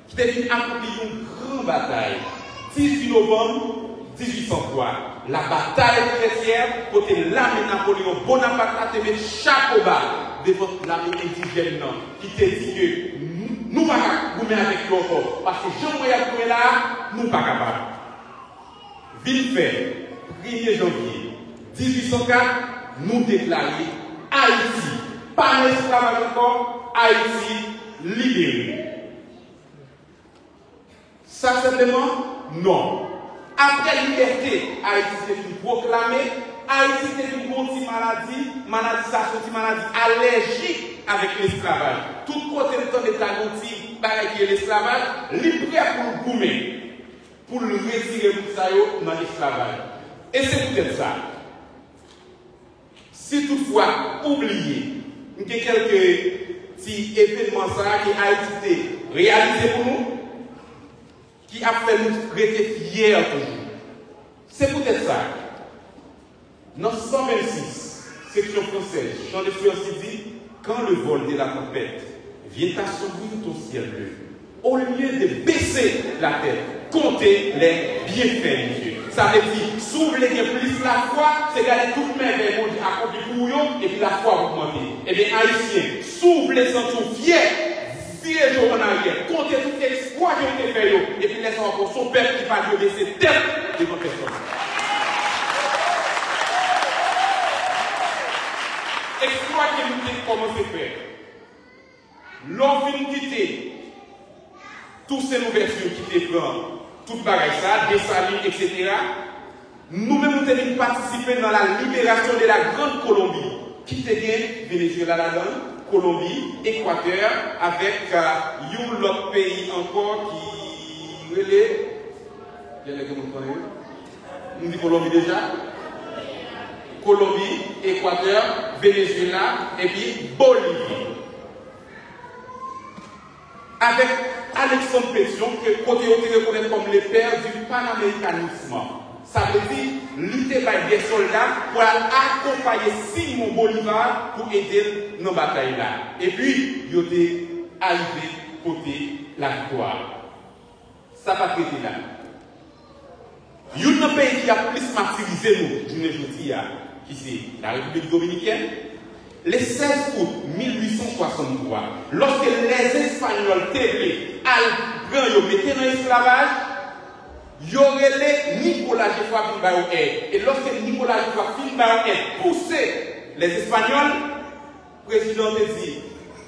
ki te vin akonpli yon gran batay, dizuit novanm dizuit san twa, la bataille de Fètyè, kote lame Napoleon Bonaparte la te met chapo ba devan lame endijèn nan, ki te di ke nou, nou pa ka goumen avèk yo ankò, paske jan nou wè y ap goumen la a, nou pa kapab. Vin fè, premye janvye dizuit san kat, nou deklare Ayiti pa nan esklavaj ankò, Ayiti libere. Sa senpleman? Non. Apre libète Ayiti te fin pwoklame, Ayiti te vin gen yon ti maladi, maladi sa a se yon ti maladi alèjik avèk lesklavaj. Tout kote l tande ta gen yon ti bagay ki rele esklavaj, li prè pou l goumen, pou l retire moun sa yo nan esklavaj. E se poutèt sa, si toutfwa ou bliye, m gen kèlke ti evenman sa a ke Ayiti te reyalize pou nou, ki ap fè nou rete fyè toujou. Se poutèt sa, nan san vennsis, seksyon fransèz, Jean Lesperance di, quand le vol de la tempête vient assombrir ton ciel bleu, au lieu de baisser la tête, comptez les bienfaits de Dieu. Sa vle di, si w vle gen plis lafwa, se gade tout mèvèy Bondye akonpli pou ou yo, epi lafwa w ogmante. Ebyen, Ayisyen, si w vle santi w fyè, vire je w an aryè, konte tout eksplwa ke w te fè yo, epi lè sa w ap wè se yon pèp ki pa dwe bese tèt devan pèsòn. Eksplwa ke nou te kòmanse fè. Lè w fin kite Toussaint Louverture ki te pran tout bagay sa, Desalin, etsetera, nou menm nou te vin patisipe nan la libération de la Grande Colombie, ki te gen Venezuela ladan l, Kolonbi, Ekwatè, avèk, euh, yon lòt peyi ankò ki rele, gen lè gen moun konnen wi. M di Kolonbi deja. Kolonbi, Ekwatè, Venezuela, epi Bolivi. Avèk Alexandre Pétion, ke kote yo te rekonèt kòm le père du panaméricanisme. Sa vle di, li te bay de sòlda pou al akonpaye Simon Bolivar pou ede l nan batay la. Epi, yo te arive pote laviktwa. Sa pa t rete la. Youn nan peyi ki ap plis matirize nou jounen jodi a, ki se la Repiblik Dominikèn, le sèz out mil uit san swasanntwa, lòske lèzespanyòl te vle al pran yo mete nan esklavaj, yo rele Nicolas Geffrard vin ba yo èd. E lòske Nicolas Geffrard fin ba yo èd, pouse lèzespanyòl, prezidan an te di,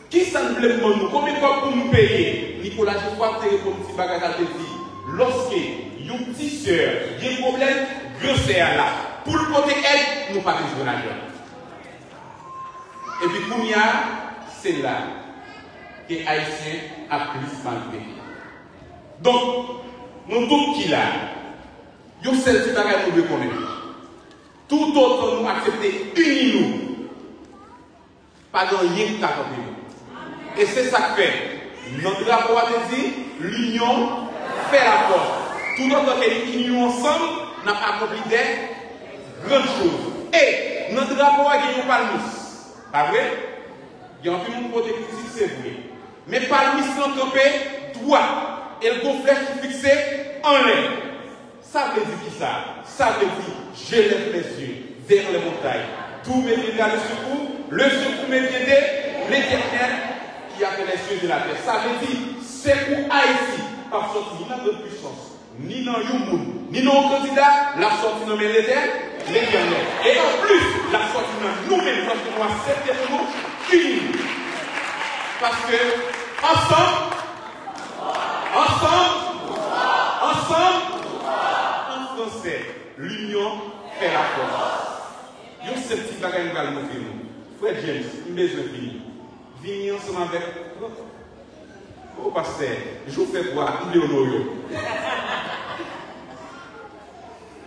"Kisa n vle m ban nou? Konbyen kòb pou m peye?" Nicolas Geffrard te reponn ti bagay sa, l te di, "Lòske yon ti sè gen pwoblèm, gran sè a la. Pou l pote èd, nou pa bezwen lajan." Epi kounye a, se la ke Ayisyen ap plis maltrete. Donk, nou tout ki la, yon sèl ti bagay nou dwe konnen. Toutotan nou aksepte ini nou, pa gen anyen ki ka kanpe nou. E se sa k fè, nan drapo a te di, "L'union fait la force." Toutotan ke nou ini nou ansanm, n ap akonpli de grann choz. E nan drapo a gen yon palmis, pa vre? Gen anpil moun pote kritik, se vre. Men palmis lan kanpe dwat, e l gon flèch ki fikse anlè. Sa vle di kisa? Sa vle di, je lève les yeux Vers les montagnes. D'où me viendra le secours? Le secours me vient de l'Éternel qui a fait les cieux et la terre. Sa vle di, sekou Ayiti p ap sòti ni nan grann pisans, ni nan yon moun, ni nan yon kandida, l ap sòti nan men Letè-, Letènèl. E anplis, l ap sòti nan nou menm, paske nou aksepte pou nou ini nou. Paske ansanm, ansanm, ansanm, an fransè, l'union fait la force. Yon senp ti bagay m pral montre nou. Frè James, m bezwen fini. Vini ansanm avèk, o pastè, jou fè bwa, m vle onore w.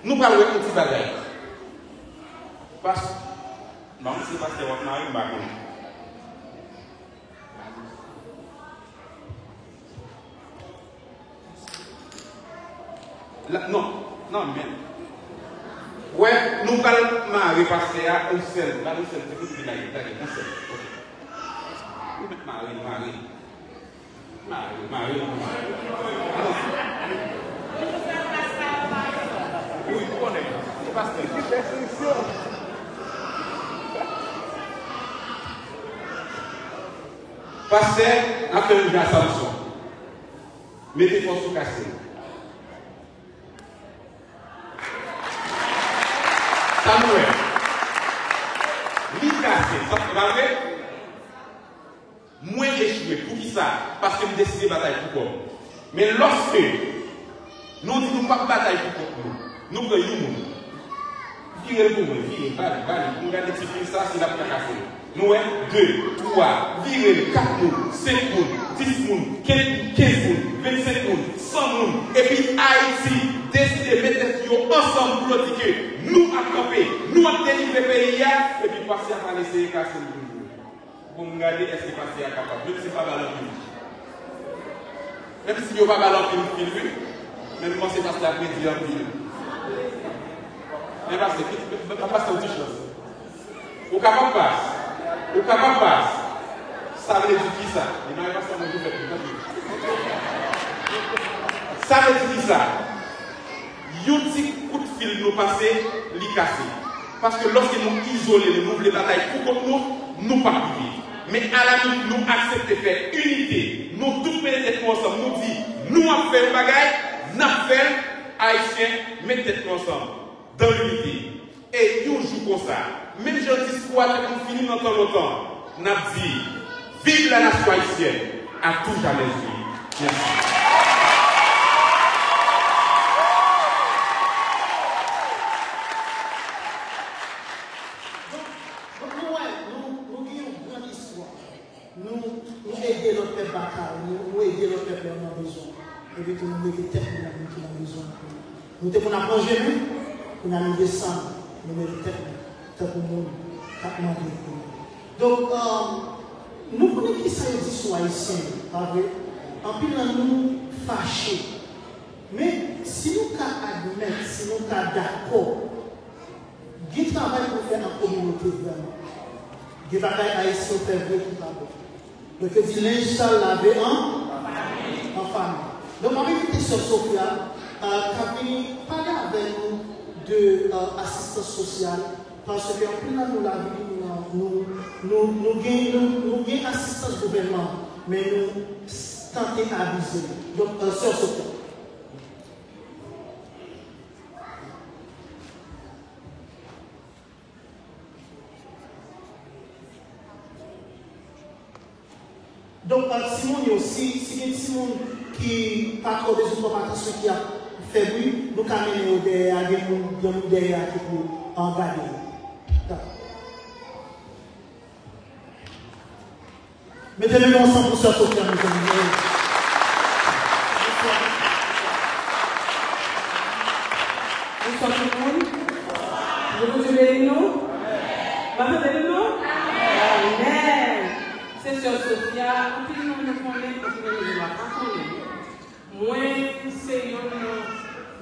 Nou pral wè yon ti bagay. Pas-, m pa konn si se pastè w ap mare, m pa konnen. La, non, non, men. Wè, nou pral mare pastè a, yon sèl, ba l yon sèl, se pou li lage, lage, yon sèl. Ok. Nou mèt mare, mare. Mare, mare, mare. Wi, ou konnen, se pastè. Pastè, n ap fè yon jan Samson. Mete fòs ou kase l. Sa nou wè. Li kase. Sa, se pa vre? Mwen echwe. Poukisa? Paske m deside batay pou kò m. Men lòske nou di nou p ap batay pou kont nou, nou pran yon moun. Vire l pou mwen, vire l, ba li, ba li. Pou m gade ti fil sa, si l ap trakase nou. Nou wè, de, twa, vire l, kat moun, senk moun, dis moun, kenz, kenz moun, vennsenk moun, san moun. Epi Ayiti deside met tèt yo ansanm pou yo di ke nou ap kanpe, nou ap delivre peyi a, epi pastè a pral eseye kase l toujou. Pou m gade èske pastè a kapab, menm si m pa ba l anpil. Menm si yo pa ba l anpil fil, wi. Men m panse pastè a ap redi anpil. Men pastè, ki, ban pastè yon ti chans. Ou kapab pas. Ou kapab pas. Sa vle di kisa? Li mare pastè mwen tou fèt li, tanpri. Sa vle di kisa? Yon ti kout fil nou pase, li kase. Paske lòske nou izole nou, nou vle batay pou kont nou, nou p ap rive. Men alaminit nou aksepte fè inite, nou tout mete tèt nou ansanm, nou di, nou ap fè yon bagay, n ap fè l, Ayisyen, met tèt nou ansanm, dans l'unité. E yon jou konsa, menm jan diskou a te konn fini nan tan lontan, n ap di, Vive la nation haïtienne, à tout jamais unie. Mèsi. Donk, donk nou wè, nou, nou gen yon gran istwa. Nou, nou ede lòt pèp batay, nou, nou ede lòt pèp lè yo nan bezwen. Epi tou nou mete tèt nou nan moun ki nan bezwen. Nou te konn ap manje nou, kounye a nou desann, nou mete tèt nou tankou moun k ap mande pou nou. Donk, nou konnen kisa yo di sou Ayisyen yo, pa vre? Anpil nan nou fache. Men, si nou ka admèt, si nou ka dakò, gen travay pou fè nan kominote vrèman. Gen bagay Ayisyen fè vre ki pa bon. Donk, yo di lenj sal lave an, an fanmi. Donk, m ap envite sè Sofia, k ap vini pale avè nou de asistans sosyal, paske anpil nan nou lavi nou, nou, nou, nou gen, nou, nou gen asistans gouvènman, men nou tante abize l. Donk, sè Sofia. Donk, timoun yo, si, si gen timoun ki pa twò bezwen pran atansyon, ki ap fè bri, nou ka mennen yo dèyè a, gen moun, gen moun dèyè a ki pou gade yo. Dakò. Mete men nou ansanm pou sè Sofia, mezanmi. Bonswa. Bonswa tout moun. Ke Bondye beni nou. Mwen tande nou? Amèn. Se sè Sofia, anpil moun nou konnen, anpil moun nou pa konnen. Mwen se yonn nan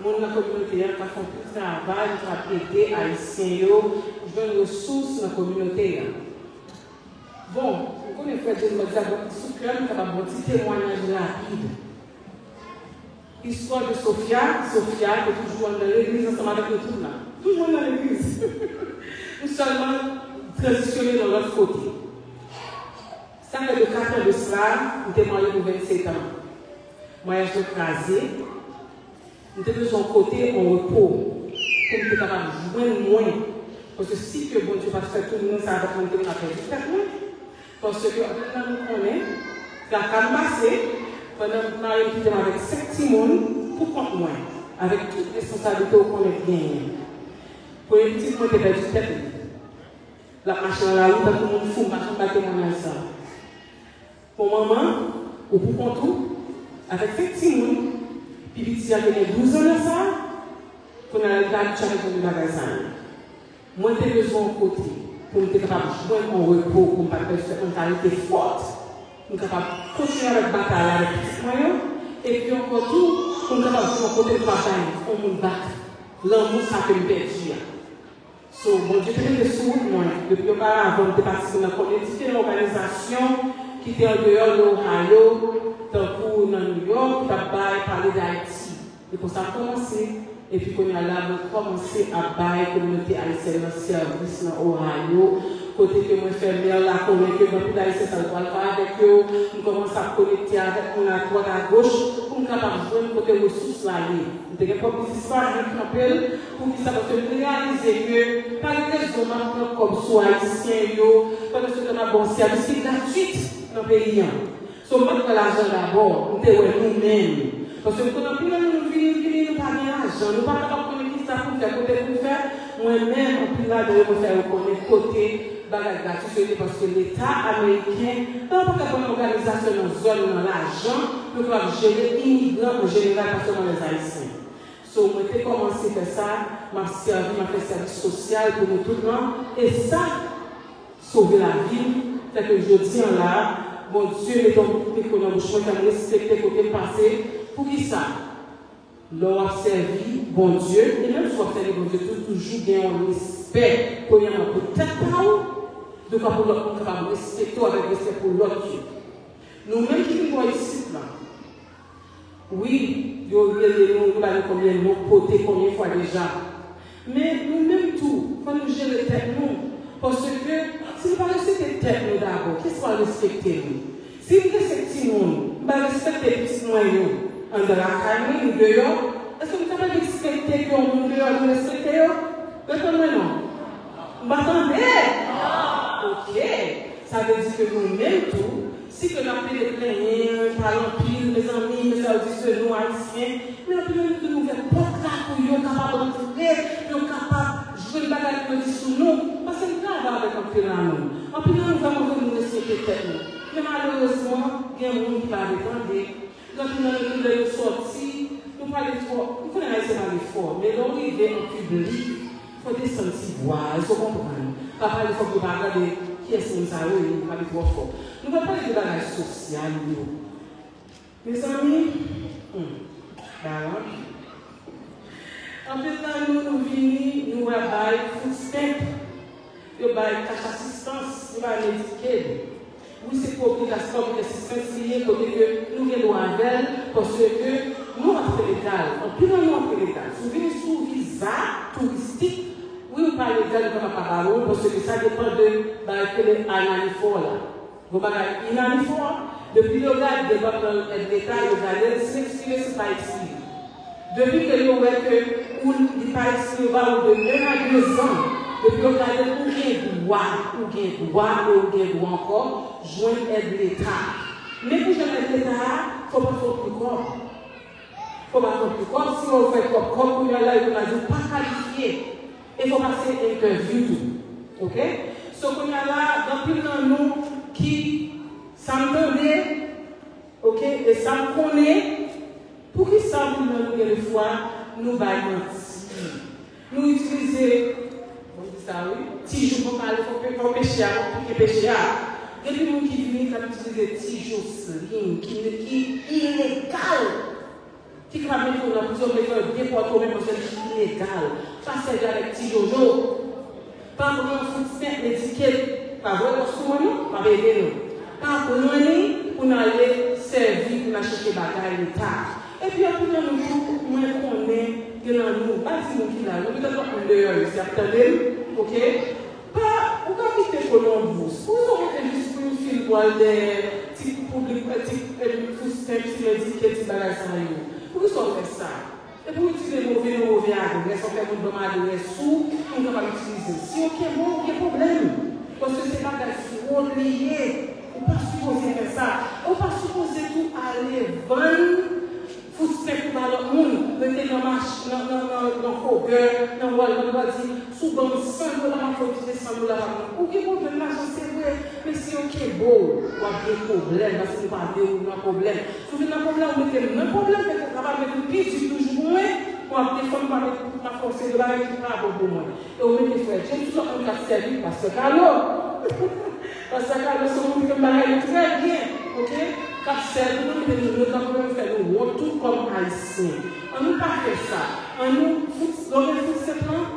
moun nan kominote a k ap fè anpil travay, k ap ede Ayisyen yo jwenn resous nan kominote a. Bon, m konnen frè Djeni Mòd sa bon sou kè m, m kapab ba w ti temwayaj rapid. Istwa de Sofia, Sofia te toujou anndan legliz ansanm avèk nou tout la. Toujou anndan legliz. sèlman tranzisyone nan lòt kote. Sa fè de kat an de sila, m te marye pou vennsenk an. Maryaj mwen kraze, m te bezwen yon kote, yon repo, pou m te kapab jwenn mwen. Paske si ke Bondye pa t fè tou moun sa avèk mwen, m te ka pèdi tèt mwen. Paske anpil nan nou konnen, traka m pase, pandan m marye m kite m avèk senk timoun pou kont mwen, avèk tout responsablite ou konnen k genyen. Premye pitit mwen te pèdi tèt li. L ap mache nan lari tankou moun fou, m pa janm bay temwayaj sa. Bon manman, ou pou kont ou, avèk senk timoun, pi piti a genyen douz an nan sa, kounye a l pa abitye avèk jan de bagay sa yo. Mwen te bezwen yon kote pou m te kapab jwenn yon repo, pou m pa t pèdi tèt mwen, m ta rete fòt, pou m kapab kontinye avèk batay la avèk pitit mwen yo, epi ankò tou, pou m kapab jwenn yon kote pou m pa bay yon moun bak lanmou sa ke m pèdi a. So, Bondye te mete sou wout mwen, depi oparavan, m te patisipe nan kòm diferan òganizasyon ki te andeyò de Ohio, tankou nan New York, ki t ap bay pale Dayiti. E konsa m kòmanse, epi kounye a la, mwen kòmanse ap bay kominote ayisyèn nan sèvis nan Ohio, kote ke mwen fè mè la konnen ke gen anpil Ayisyen sa yo pral fè avèk yo, m kòmanse ap konekte avèk moun adwat agoch pou m kapab jwenn kote resous la ye. M te gen pwòp biznis pa m, mwen kanpe l, poukisa? Paske m reyalize ke pa gen rezon m ap pran kòb sou Ayisyen yo, pandan se tan m ap ba w sèvis ki gratwit nan peyi an. So, m pa t wè lajan dabò, m te wè nou menm. Paske m konn anpil nan nou vini, vini, nou pa gen lajan, nou pa kapab konnen kisa pou fè, kote pou fè. Mwen menm, anpil ladan yo, mwen fè yo konnen kote bagay gratis yo ye, paske Leta ameriken pa ka ban òganizasyon nan zòn nan lajan pou yo kapab jere imigran an jeneral, pa sèlman lèzayisyen. So, mwen te kòmanse fè sa, m ap sèvi, m ap fè sèvis sosyal pou nou tout lan, e sa sove lavi m, fè ke jodi an la, Bondye mete yon bout mikwo nan bouch mwen, fè m respekte kote m pase. Poukisa? Lè w ap sèvi Bondye, e menm si w ap sèvi Bondye tou, toujou gen yon respè, premyèman pou tèt pa w, dekwa pou lòt moun kapab respekte w avèk respè pou lòt yo. Nou menm ki vin bò isit la, wi, yo rele nou, yo ba nou konbyen non pote, konbyen fwa deja. Men nou menm tou, fò nou jere tèt nou. Paske si nou pa respekte tèt nou dabò, kiyès pral respekte nou? Si m gen senk timoun, m pa respekte pitit mwen yo anndan lakay mwen, nou deyò, èske nou kapab ekspekte ke yon moun deyò vin respekte yo? Reponn mwen non. M pa tande. Ok. Sa vle di ke nou menm tou, si ke n ap pede plenyen, pale anpil, mezanmi, mesye yo di se nou Ayisyen, men anpil nan nou tou nou ouvè pòt la pou yo kapab rantre, pou yo kapab jwenn bagay pou yo di sou nou. Paske m travay avèk anpil nan nou. Anpil nan nou vrèman vle nou respekte tèt nou. Men malerezman, gen moun ki pa vle tande. Gen anpil nan nou tou lè yo sòti, nou pale twò. Ou konnen Ayisyen pale fò, men lè w rive an piblik, fò w desann ti vwa, èske w konprann? Pa pale fò pou yo pa tande kiyès moun sa yo ye, nou pale twò fò. Nou pral pale de bagay sosyal yo. Mezanmi, hmm, bagay anpil. Anpil nan nou, nou vini, nou wè bay food stamp, yo bay cash assistance, yo bay Medicaid. Wi, se pou obligasyon, pou asistans li ye, kote ke nou gen dwa avè l, paske nou antre legal. Anpil nan nou antre legal. Si w vini sou viza touristik, wi, ou pa legal, yo kapab pa ba ou l, paske sa depann de bagay ki rele I ninety-four la. Gon bagay I ninety-four, depi yo gade w ap pran èd leta, yo gade l, si l ekspire, si l pa ekspire. Depi ke yo wè ke ou li pa ekspire, yo ba ou de un à deux ans. Depi yo gade l, ou gen dwa, ou gen dwa e ou gen dwa ankò jwenn èd leta. Men pou jwenn èd leta a, fò w pa fè anpil kòb. Fò w pa fè anpil kòb. Si w fè twòp kòb, kounye a la, yo konn di w pa kalifye. E fò w pase entèvyou tou. Oke? So, kounye a la, gen anpil nan nou ki, sa m tande, oke, e sa m konnen, poukisa moun nan nou gen defwa nou bay manti? Nou itilize, bon, di sa wi, ti jou pou pale, pou pe-, pou peche a, pou pike peche a. Gen anpil moun ki vini k ap itilize ti Jocelyn, ki, ki ilegal, ki kapab mete w nan prizon, mete w depòte w menm paske li ilegal. Pa sèvi avèk ti Jojo. Pa pran food stamp, Medicaid, pa voye kòb sou mwen non, pa ede nou. Pa pran li pou n ale sèvi, pou n al chèche bagay leta. Epi anpil nan nou tou, mwen konnen gen nan nou, m pa di moun ki la, nou petèt lòt moun deyò yo, si y ap tande m, oke? Wòl de ti piblik, ti, eh, food stamp, ti medikit, ti bagay sa yo. Poukisa w fè sa? E pou w itilize move non, move adrès, w fè moun ban m adrès ou, pou m kapab itilize. Si yo kenbe w, gen pwoblèm. Paske se bagay fwòd li ye. Ou pa sipoze fè sa. E ou pa sipoze tou ale vann food stamp ba lòt moun, rete nan mach-, nan, nan, nan, nan Kroger, nan Walmart, w a di, si w ban m san dola, m ap fè w itilize san dola pa moun. Ou gen pwoblèm lajan, se vre, men si yo kenbe w, w ap gen pwoblèm, paske nou pa vle ou nan pwoblèm. Si w vin nan pwoblèm, ou mete m nan pwoblèm, fè tèt la pa mete m pi di toujou pou mwen, pou w ap defann m, pa mete m pa fè w seri de bagay ki pa bon pou mwen. E ou mete frè James sou lòt moun k ap sèvi pastè Carlo. Pastè Carlo se yon moun ki konn bagay yo trè byen, oke? K ap sèvi nou, ki te nou, nou t ap fè nou wont tou kòm Ayisyen. Ann nou pa fè sa. Ann nou fout, lè w gen fout sèt lan,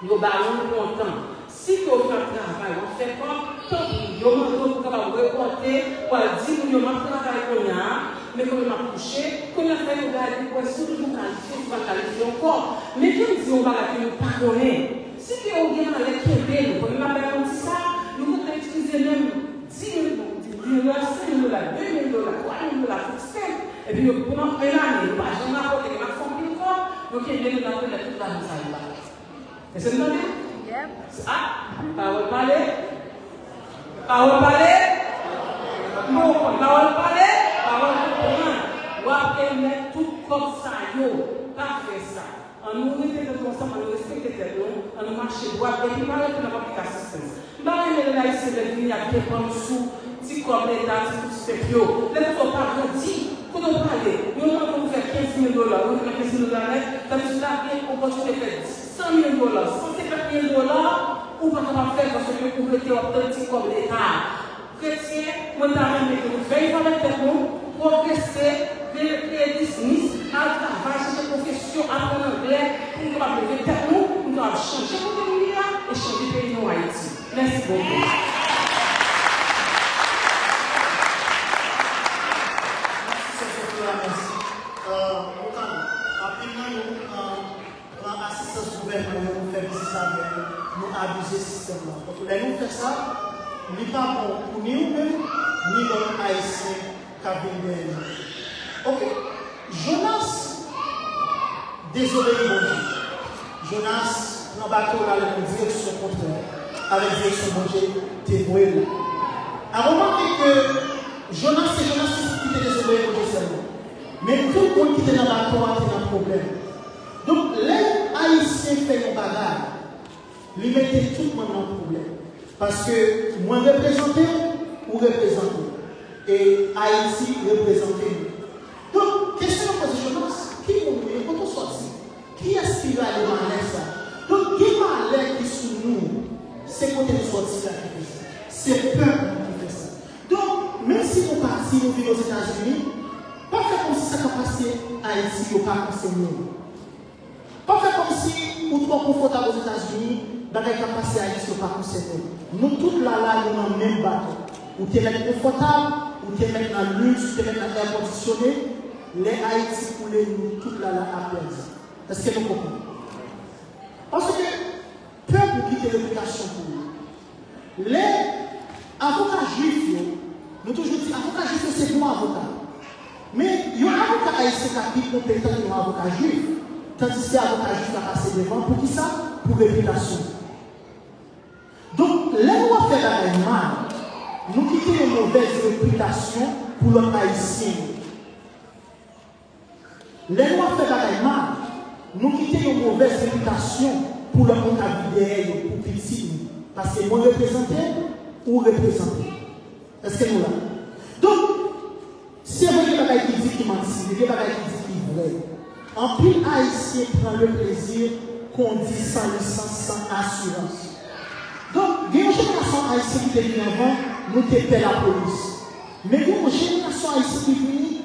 yo ba nou l lontan. Si ke w vin ap travay, w ap fè kòb, tanpri, yo mande w pou w kapab repòte, w al di moun yo, "M ap travay kounye a, men konbyen m ap touche?" Kounye a fè yo gade pou wè si w toujou kalifye, si w pa kalifye ankò. Men ke m di yon bagay ke nou pa konnen. Si ke w gen malè, kenbe nou. Konbyen m ap bay manti sa, nou konn itilize menm dis mil, bon, dis mil dola, senk mil dola, de mil dola, twa mil dola, food stamp, epi yo, pandan yon ane, nou pa janm rapòte ke n ap fè anpil kòb, nou kenbe nou, n ap remèt tout lajan sa yo la. Èske n tande? Yep. Ah, pawòl pale. Pawòl pale. Bon, pawòl pale, pawòl konprann. W ap remèt tout kòb sa yo. Pa fè sa. Ann nou rete tèt nou ansanm, ann nou respekte tèt nou, ann nou mache dwat, epi pa rete nan pablik asistans. M pa renmen lè Ayisyen lè vini ap depann sou ti kòb Leta, ti food stamp yo. Lè kote w pa grandi, kote w prale, yo mande w pou fè kenz mil dola, ou nan kenz mil dola nèt, tandiske la gen opòtinite fè san mil dola, san senkant mil dola, ou pa kapab fè l paske ou rete w ap tann ti kòb Leta. Kretyen, mwen ta renmen ke nou fè efò avèk tèt nou, pwogrese, kreye, kreye biznis, al travay, chache pwofesyon, aprann anglè, pou nou kapab leve tèt nou, pou nou kapab chanje kote nou ye a e chanje peyi nou Ayiti. Mèsi bokou. Mèsi, sè Sophia, mèsi. Euh, Mokan, anpil nan nou, euh, pran asistans gouvènman yo, nou fè biznis avè yo, nou abize sistèm nan. Donk, lè nou fè sa, li pa bon pou ni ou menm, ni lòt Ayisyen k ap vin dèyè nou. Oke? Jonas dezobeyi Bondye. Jonas pran bato l ale nan direksyon kontrè avèk direksyon Bondye te voye l la. A remake ke Jonas se Jonas ki, ki te dezobeyi Bondye sèlman. Men tout moun ki te nan bato a te nan pwoblèm. Donk, lè Ayisyen fè yon bagay, li mete tout moun nan pwoblèm. Paske mwen reprezante w, ou reprezante m. E Ayiti reprezante nou. Donk, kesyon yo poze Jonas, ki moun ou ye, kote w sòti? Kiyès ki rale malè sa? Donk, gen malè ki sou nou, se kote nou sòti a ki fè sa. Se pèp nou ki fè sa. Donk, menm si nou pati, nou vin Ozetazini, pa fè kòmsi sa k ap pase Ayiti yo pa konsène w. Pa fè kòmsi ou twò konfòtab Ozetazini, bagay k ap pase Ayiti yo pa konsène w. Nou tout la la, nou nan menm bato. Ou te mèt konfòtab, ou te mèt nan liks, ou te mèt nan èkondisyone. Lè Ayiti koule, nou tout la la ap pèdi. Èske nou konprann? Paske pèp ou kite repitasyon pou ou. Lè avoka jwif yo, nou toujou di avoka jwif yo se bon avoka. Men yon avoka ayisyen ka pi konpetan ke yon avoka jwif, tandiske avoka jwif la pase devan. Poukisa? Pou repitasyon. Donk, lè nou ap fè bagay mal, nou kite yon movèz repitasyon pou lòt Ayisyen yo. Lè nou ap fè bagay mal, nou kite yon movèz repitasyon pou lòt moun k ap vin dèyè yo, pou pitit nou. Paske mwen reprezante m, ou reprezante m. Èske nou la? Donk, se vre gen bagay ki di ki manti, men gen bagay ki di ki vrè. Anpil Ayisyen pran le plezi kondi san lisans, san asirans. Donk, gen yon jenerasyon Ayisyen ki te vin anvan, nou te pè lapolis. Men gen yon jenerasyon Ayisyen ki vini,